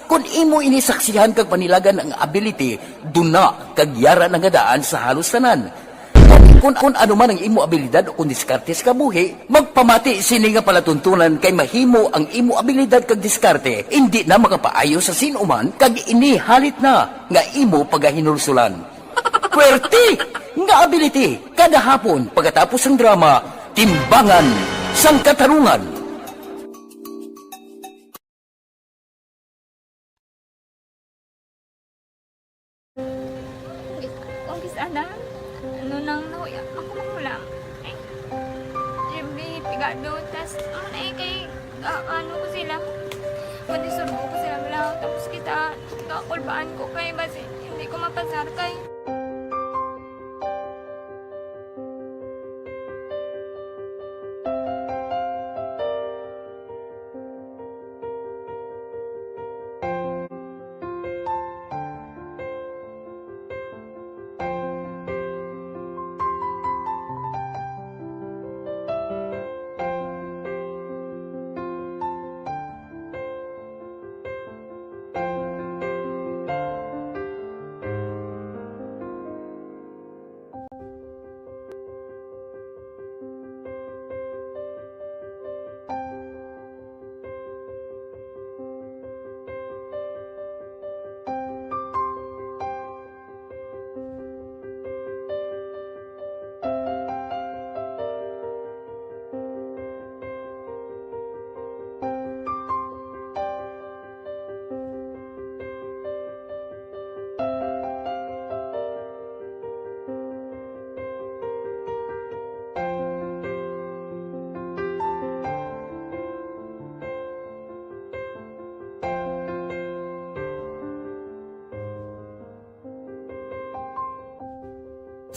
Kun imo ini saksihan kag panilagan ang ability, duna kag yara na nga daan sa halos tanan. Kon, kon ano man ang imo abilidad o kon diskarte sa kabuhi, magpamati sini nga palatuntunan kay mahimo ang imo abilidad kag diskarte indi na makapaayo sa sin-o man kag ini halit na nga imo pagahinulsulan. Puwerte nga ability kada hapon pagkatapos sang drama, Timbangan sang Katarungan. Umpisa na. Ano nang nahuya ako magulang? Ay, every pigado, tas, ano na eh, kay, ah, ano ko sila, madisturbo ko sila, wala. Tapos kita, kakulbaan ko kay, basi, hindi ko mapasar kay.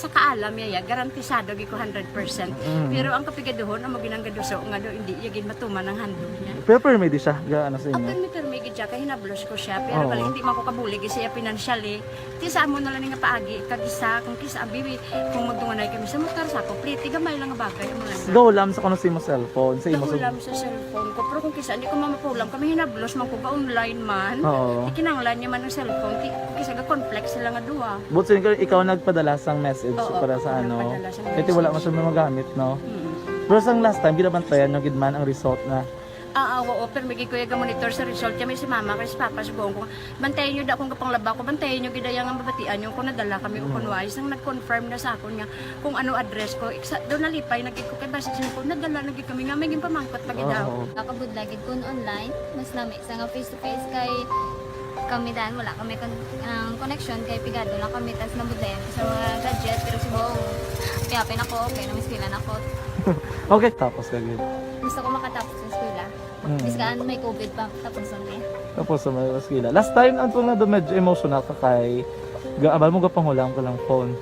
Sa kaalam niya, ya, garantisado gid ko hundred percent. Mm. Pero ang kapigaduhon, amo ginang gaduso nga do, hindi iya gid matuman ang handog niya. Pero permi di siya, ga, ano sa inyo? Permi, permi gid siya, kay hinablos ko siya. Pero Oo. Bali, hindi man ko kabulig siya financially. Ti sa amo na lang nga paagi, kag isa, kung kisa, abi, kung magdunganay kami sa motor, sa ako, pliti, gamay lang nga bagay, amo lang. Gahulam sa kuno sa imo cellphone, sa imo sa Gahulam sa cellphone ko, pero kung kisa, hindi ko mamapulam, kami hinablos man ko, ga-online man. Oo. Ikinanglan niya man ang cellphone, ki-, kung kisa, ga-conflict sila nga duha. But so, ikaw, ikaw nagpadala sang message Oo, para sa ako ano? nagpadala sang Kaya wala message. man siya magamit, no? Mm. Pero sang last time, ginabantayan nyo gid man ang result na. Ah, ah, oo, pero may gikuya ga-monitor sa result. Kaya may si mama, kay si papa, subong ko. Bantayan nyo da kung kapanglaba ko, bantayan nyo gid ang mabatian nyo kung nadala kami o Mm. kung wala. Isang nag-confirm na sa akon nga kung ano address ko. Iksa, doon nalipay, nagig ko kay basi siya ko, nadala, nagig kami nga, may ginpamangkot pa gid daw. Oo. Nakabudlay gid kung online, mas lami sa nga face to face kay kami dan, wala kami kon-, ang connection kay pigado lang kami, tas nabudlayan ko sa mga gadget, pero subong, piyapin ako, okay, namismilan ako. Okay, tapos ka gid. Gusto ko makatapos sa eskwela. Mm. Biskaan may covid pa, tapos na eh. Tapos sa mga eskwela. Last time, ang tunga do medyo emotional ka kay ga-, abal mo gapanghulay ka lang phone.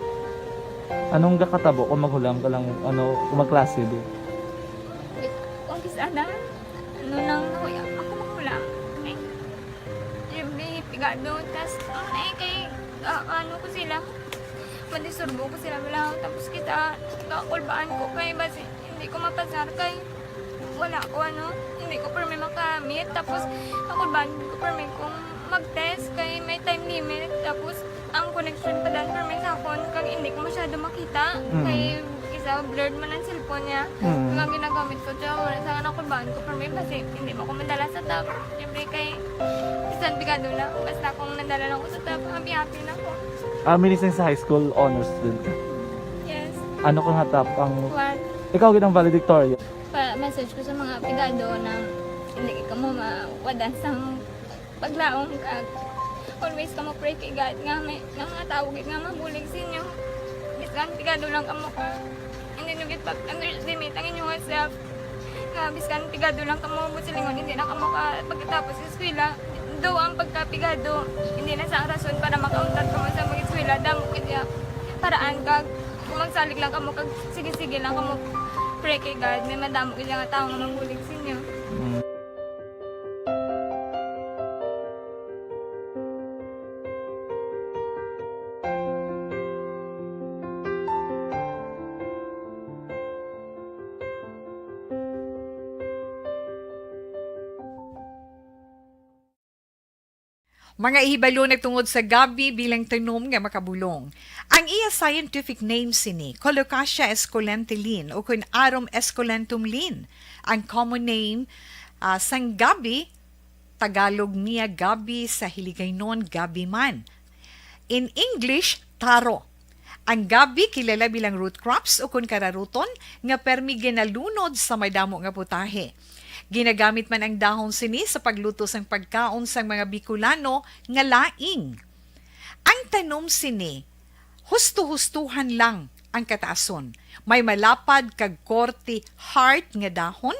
Anong gakatabo kung maghulam ka lang, ano, kung magklase, di? Wait, kung kisa na, ano nang nakuya, ako maghulam. Ay, every pigado, tas, ano na eh, kay, ah, ano ko sila, madisturbo ko sila, wala, tapos kita, kakulbaan ko, kay basi, hindi ko mapasar, kay, wala ko, ano, hindi ko permi makamit, tapos, kakulbaan ko permi kung mag-test, kay may time limit, tapos, ang connection pa dan permi sa akon, kag hindi ko masyado makita. Mm. Kay isa, blurred man ang cellphone niya. Mm. Kag ang ginagamit ko, siya, wala sa anak ko, baan ko permi, basi hindi mo ko madala sa top. Siyempre, kay bisan pigado na, basta kung nadala lang ko sa top, happy-happy na ko. Ah, minising sa high school, honor student ka? Yes. Ano ka nga top ang What? Ikaw gid ang valedictorian? Pa-message ko sa mga pigado na hindi ka mo mawadan sa paglaom kag Always kamo pray kay God nga may, nga mga tawo gid nga mabulig sa inyo. Bisan pigado lang kamo ka. Hindi nyo gid pag-underestimate ang inyong self. Nga bisan pigado lang kamo, buot silingon, hindi na kamo ka pagkatapos sa eskwela. Do ang pagkapigado, hindi na sa rason para makauntat kamo sa mag-eskwela. Damo kaya paraan kag kung magsalig lang kamo, kag sige-sige lang kamo pray kay God, may madamo gid nga tawo nga mabulig sa inyo. Mga ihibalo nagtungod sa gabi bilang tanom nga makabulong. Ang iya scientific name sini, Colocasia esculenta Linn, o kun Arum esculentum Linn. Ang common name, ah, sang gabi, Tagalog niya gabi, sa Hiligaynon gabi man. In English, taro. Ang gabi kilala bilang root crops o kun kararuton nga permi ginalunod sa madamo nga putahe. Ginagamit man ang dahon sini sa pagluto sang pagkaon sang mga Bicolano nga laing. Ang tanom sini, husto-hustuhan lang ang kataason. May malapad kag korte heart nga dahon,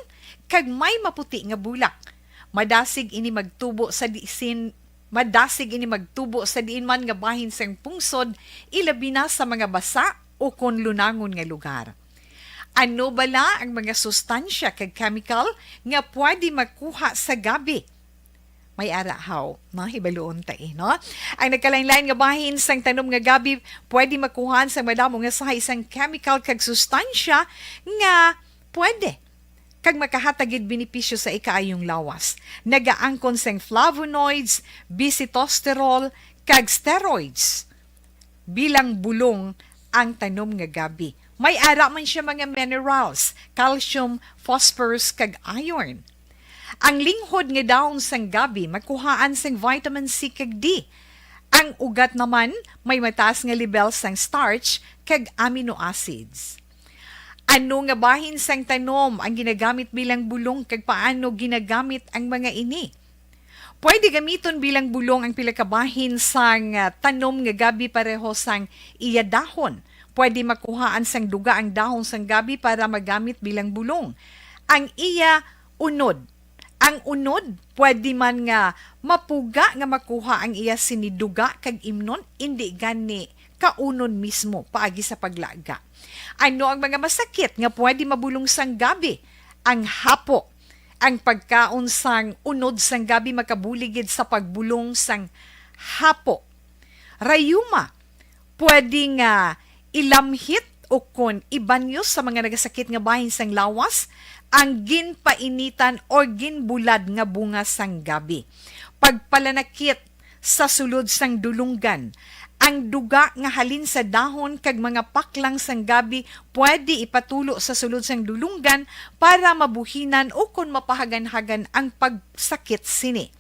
kag may maputi nga bulak. Madasig ini magtubo sa disin, madasig ini magtubo sa diin man nga bahin sang pungsod, ilabi na sa mga basa o kon lunangon nga lugar. Ano bala ang mga sustansya kag chemical nga pwede makuha sa gabi? May ara haw, no? Hibaluon ta, eh, no? Ang nagkalain-lain nga bahin sang tanom nga gabi pwede makuhaan sang madamo nga sahi sang chemical kag sustansya nga pwede kag makahatag gid benepisyo sa ikaayong lawas. Nagaangkon sang flavonoids, bisitosterol, kag steroids. Bilang bulong ang tanom nga gabi. May ara man siya mga minerals, calcium, phosphorus, kag iron. Ang linghod nga dahon sang gabi makuhaan sang vitamin C kag D. Ang ugat naman may mataas nga lebel sang starch kag amino acids. Ano nga bahin sang tanom ang ginagamit bilang bulong, kag paano ginagamit ang mga ini? Pwede gamiton bilang bulong ang pila ka bahin sang, ah, tanom nga gabi pareho sang iya dahon. Pwede makuhaan sang duga ang dahon sang gabi para magamit bilang bulong. Ang iya unod. Ang unod, pwede man nga mapuga nga makuha ang iya sini duga kag imnon, indi gani kaunon mismo paagi sa paglaga. Ano ang mga masakit nga pwede mabulong sang gabi? Ang hapo. Ang pagkaon sang unod sang gabi makabulig gid sa pagbulong sang hapo. Rayuma, pwede nga ilamhit o kon ibanyos sa mga nagasakit nga bahin sang lawas ang ginpainitan or ginbulad nga bunga sang gabi. Pagpalanakit sa sulod sang dulunggan. Ang duga nga halin sa dahon kag mga paklang sang gabi pwede ipatulo sa sulod sang dulunggan para mabuhinan o kon mapahaganhagan ang pagsakit sini.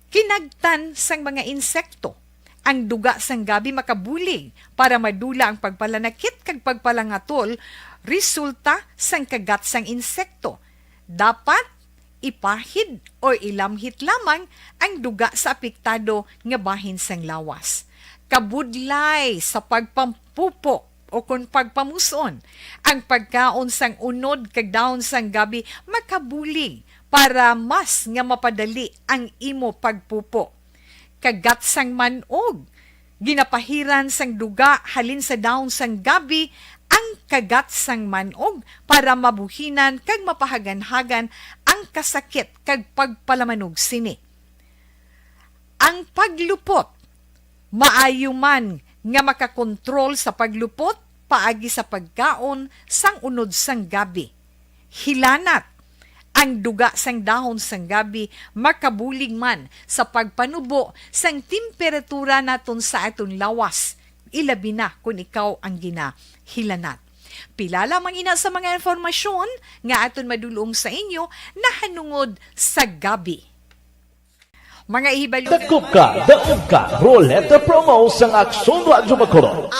Kinagtan sang mga insekto. Ang duga sang gabi makabulig para madula ang pagpalanakit kag pagpalangatol resulta sang kagat sang insekto. Dapat ipahid o ilamhit lamang ang duga sa apektado nga bahin sang lawas. Kabudlay sa pagpampupo o kon pagpamus-on, ang pagkaon sang unod kag dahon sang gabi makabulig para mas nga mapadali ang imo pagpupo. Kagat sang man-og. Ginapahiran sang duga halin sa dahon sang gabi ang kagat sang man-og para mabuhinan kag mapahaganhagan ang kasakit kag pagpalamanog sini. Ang paglupot. Maayo man nga makakontrol sa paglupot paagi sa pagkaon sang unod sang gabi. Hilanat. Ang duga sang dahon sang gabi makabulig man sa pagpanubo sang temperatura naton sa aton lawas, ilabi na kon ikaw ang ginahilanat. Pila lamang ina sa mga impormasyon nga aton madulong sa inyo nahanungod sa gabi. Mga ihibalo. Dakop ka, daog ka, Roleta Promo sang Aksyon Radyo Bacolod.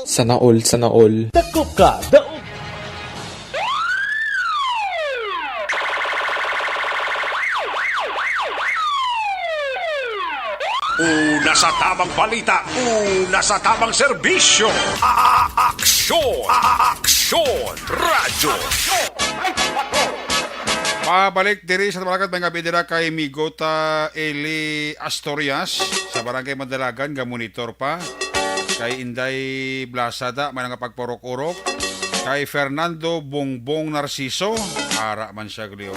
Sana all, sana all. Dakop ka, daog. Una sa tamang balita, una sa tamang serbisyo. A-, a-, aksyon, a-, a-, aksyon, radyo. Pabalik diri sa Tabalakad, may nga bidira kay Migota Eli Asturias sa Barangay Mandalagan, nga monitor pa. Kay Inday Blasada, may nga pagpaurok-urok. Kay Fernando Bongbong Narciso, ara man siya, Glio.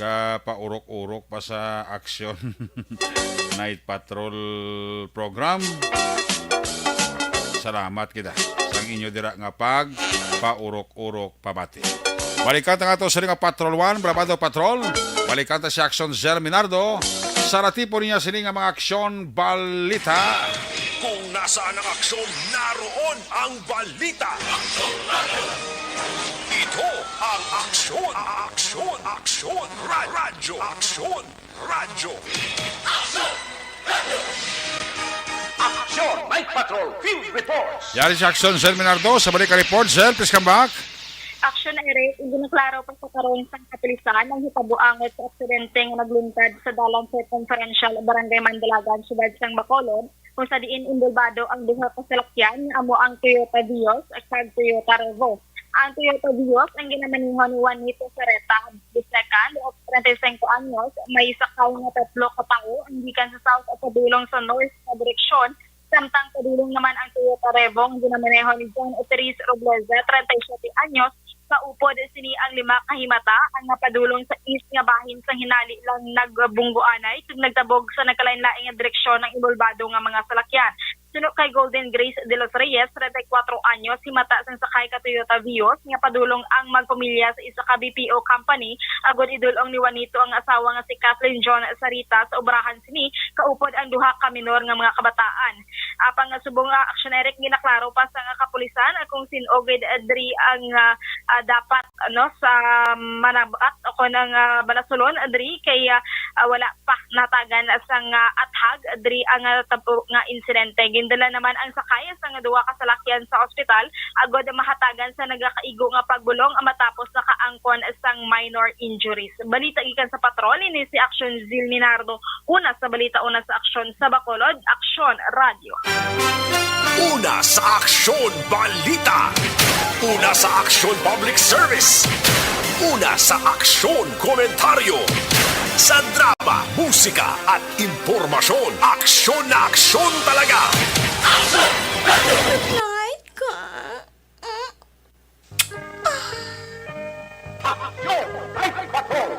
Ga paurok-urok pa sa aksyon. Night Patrol program. Salamat kita sang inyo dira nga pag paurok-urok pamati. Balikan ta nga to sa nga Patrol One, Brabado Patrol. Balikan ta si Aksyon Zer Minardo. Sa ratipo niya sini nga mga aksyon balita. Kung nasaan ang aksyon, naroon ang balita. Ito ang aksyon, aksyon, aksyon, ra-, radyo, aksyon. Radyo. Aksyon! Night Patrol Field Reports! Yari si Aksyon Sel Minardo sa balik ka report. Sel, please come back. Aksyon, Eric, ginaklaro pa sa karon sang kapulisan ang hitabo angot sa aksidente nga nagluntad sa Dalan Circumferential, Barangay Mandalagan, Siyudad sang Bacolod, kung sa diin inbolbado ang duha ka salakyan nga amo ang Toyota Vios kag Toyota Revo. Ang Toyota Vios ang ginamaneho ni Juanito Sareta the second, of treinta y cinco anyos, may sakay nga tatlo ka tawo ang gikan sa south at padulong sa north nga direksyon, samtang padulong naman ang Toyota Revo nga ginamaneho ni John Oteris Robleza, treinta y siete anyos, kaupod sini ang lima ka himata ang nga padulong sa east nga bahin, sa hinali lang nagbunggoanay kag nagtabog sa nagkalainlain nga direksyon ang inbolbado nga mga salakyan. Suno kay Golden Grace de los Reyes, treinta y cuatro anyos, himata sang sakay ka Toyota Vios nga padulong ang magpamilya sa isa ka B P O company, agod idul-ong ni Juanito ang asawa nga si Kathleen John Sarita sa obrahan sini, kaupod ang duha ka minor nga mga kabataan. Apang subong nga aksyon, Eric, ginaklaro pa sa nga kapulisan kung sin-o gid diri ang, ah, ah, dapat, ano, sa manab-at o kon ang, ah, balasulon diri kay, ah, ah, wala pa natagan sang, ah, athag diri ang, ah, tabo nga insidente. Gindala naman ang sakay sang duha ka salakyan sa ospital agod mahatagan sa nagakaigo nga pagbulong matapos nakaangkon sang minor injuries. Balita gikan sa patrol, ini si Aksyon Zil Minardo. Una sa balita, una sa aksyon sa Bacolod, Aksyon Radyo. Una sa aksyon, balita. Una sa aksyon, public service. Una sa aksyon, komentaryo. Sa drama, musika, at impormasyon, aksyon na aksyon talaga. Night ka. Aksyon! Night Patrol!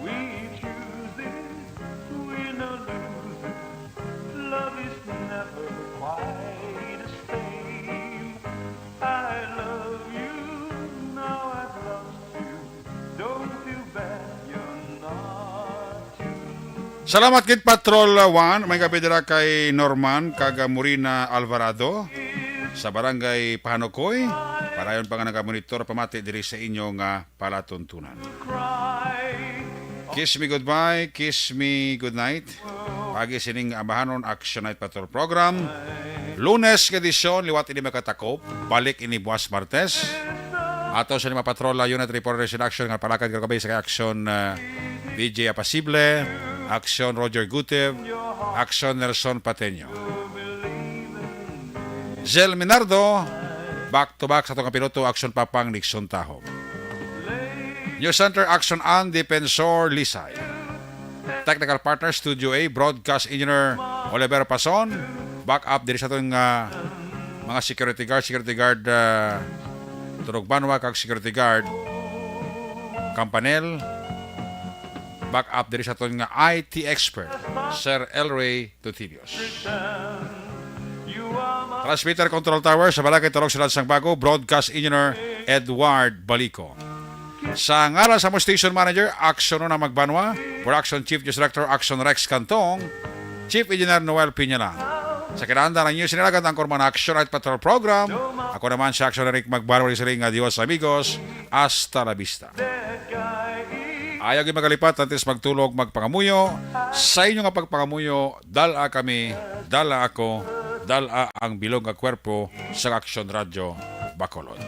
We choose this, we no lose it. Love is never quite the same. I love you, now I've lost you. Don't feel bad, you're not too. Salamat gid, Patrol One. May gabi dira kay Norman kag Morina Alvarado sa Barangay Pahanukoy. Padayon pa nga nagamonitor pamati diri sa inyo nga palatuntunan. Kiss me goodbye, kiss me goodnight. Pagi sining ambahanon Action Night Patrol Program. Lunes nga edisyon, liwat ini makatakop. Balik ini buwas Martes. Ato sa lima patrol, ah, unit reporters in action nga palakad karong gabi sa kay Action, ah, D J Apasible, Action Roger Guteb, Action Nelson Pateño. Zel Minardo, back to back sa atong piloto, Action Papang Nixon Tahob. News Center, Action An Defensor Lisay. Technical partner, Studio A, Broadcast Engineer Oliver Pason. Back up diri sa aton nga mga security guard, security guard, ah, Turog Banwa, kag security guard Campanel. Back up diri sa aton nga I T expert, Sir Elray Tutilios. Transmitter Control Tower sa Balakay, Turog, Siyudad sang Bago, Broadcast Engineer Edward Balico. Sa ngalan sa mo Station Manager, Action Una Magbanwa, Production Chief News Director, Action Rex Cantong, Chief Engineer Noel Piñalan. Sa kinahanglan ang news, sinalagan ang Kurman Action Night Patrol Program. Ako naman si Action Eric Magbanwa, siring nga Dios amigos, hasta la vista. Ayaw gyud magalipat, antes magtulog, magpangamuyo. Sa inyo nga pagpangamuyo, dala kami, dala ako, dala ang bilog nga kwerpo sa Action Radyo Bacolod.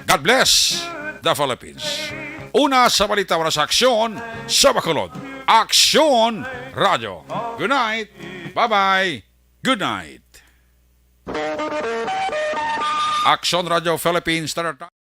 God bless the Philippines. Una sa balita, wala sa aksyon sa Bacolod. Aksyon Radyo. Good night. Bye-bye. Good night. Aksyon Radyo Philippines, Standard Time.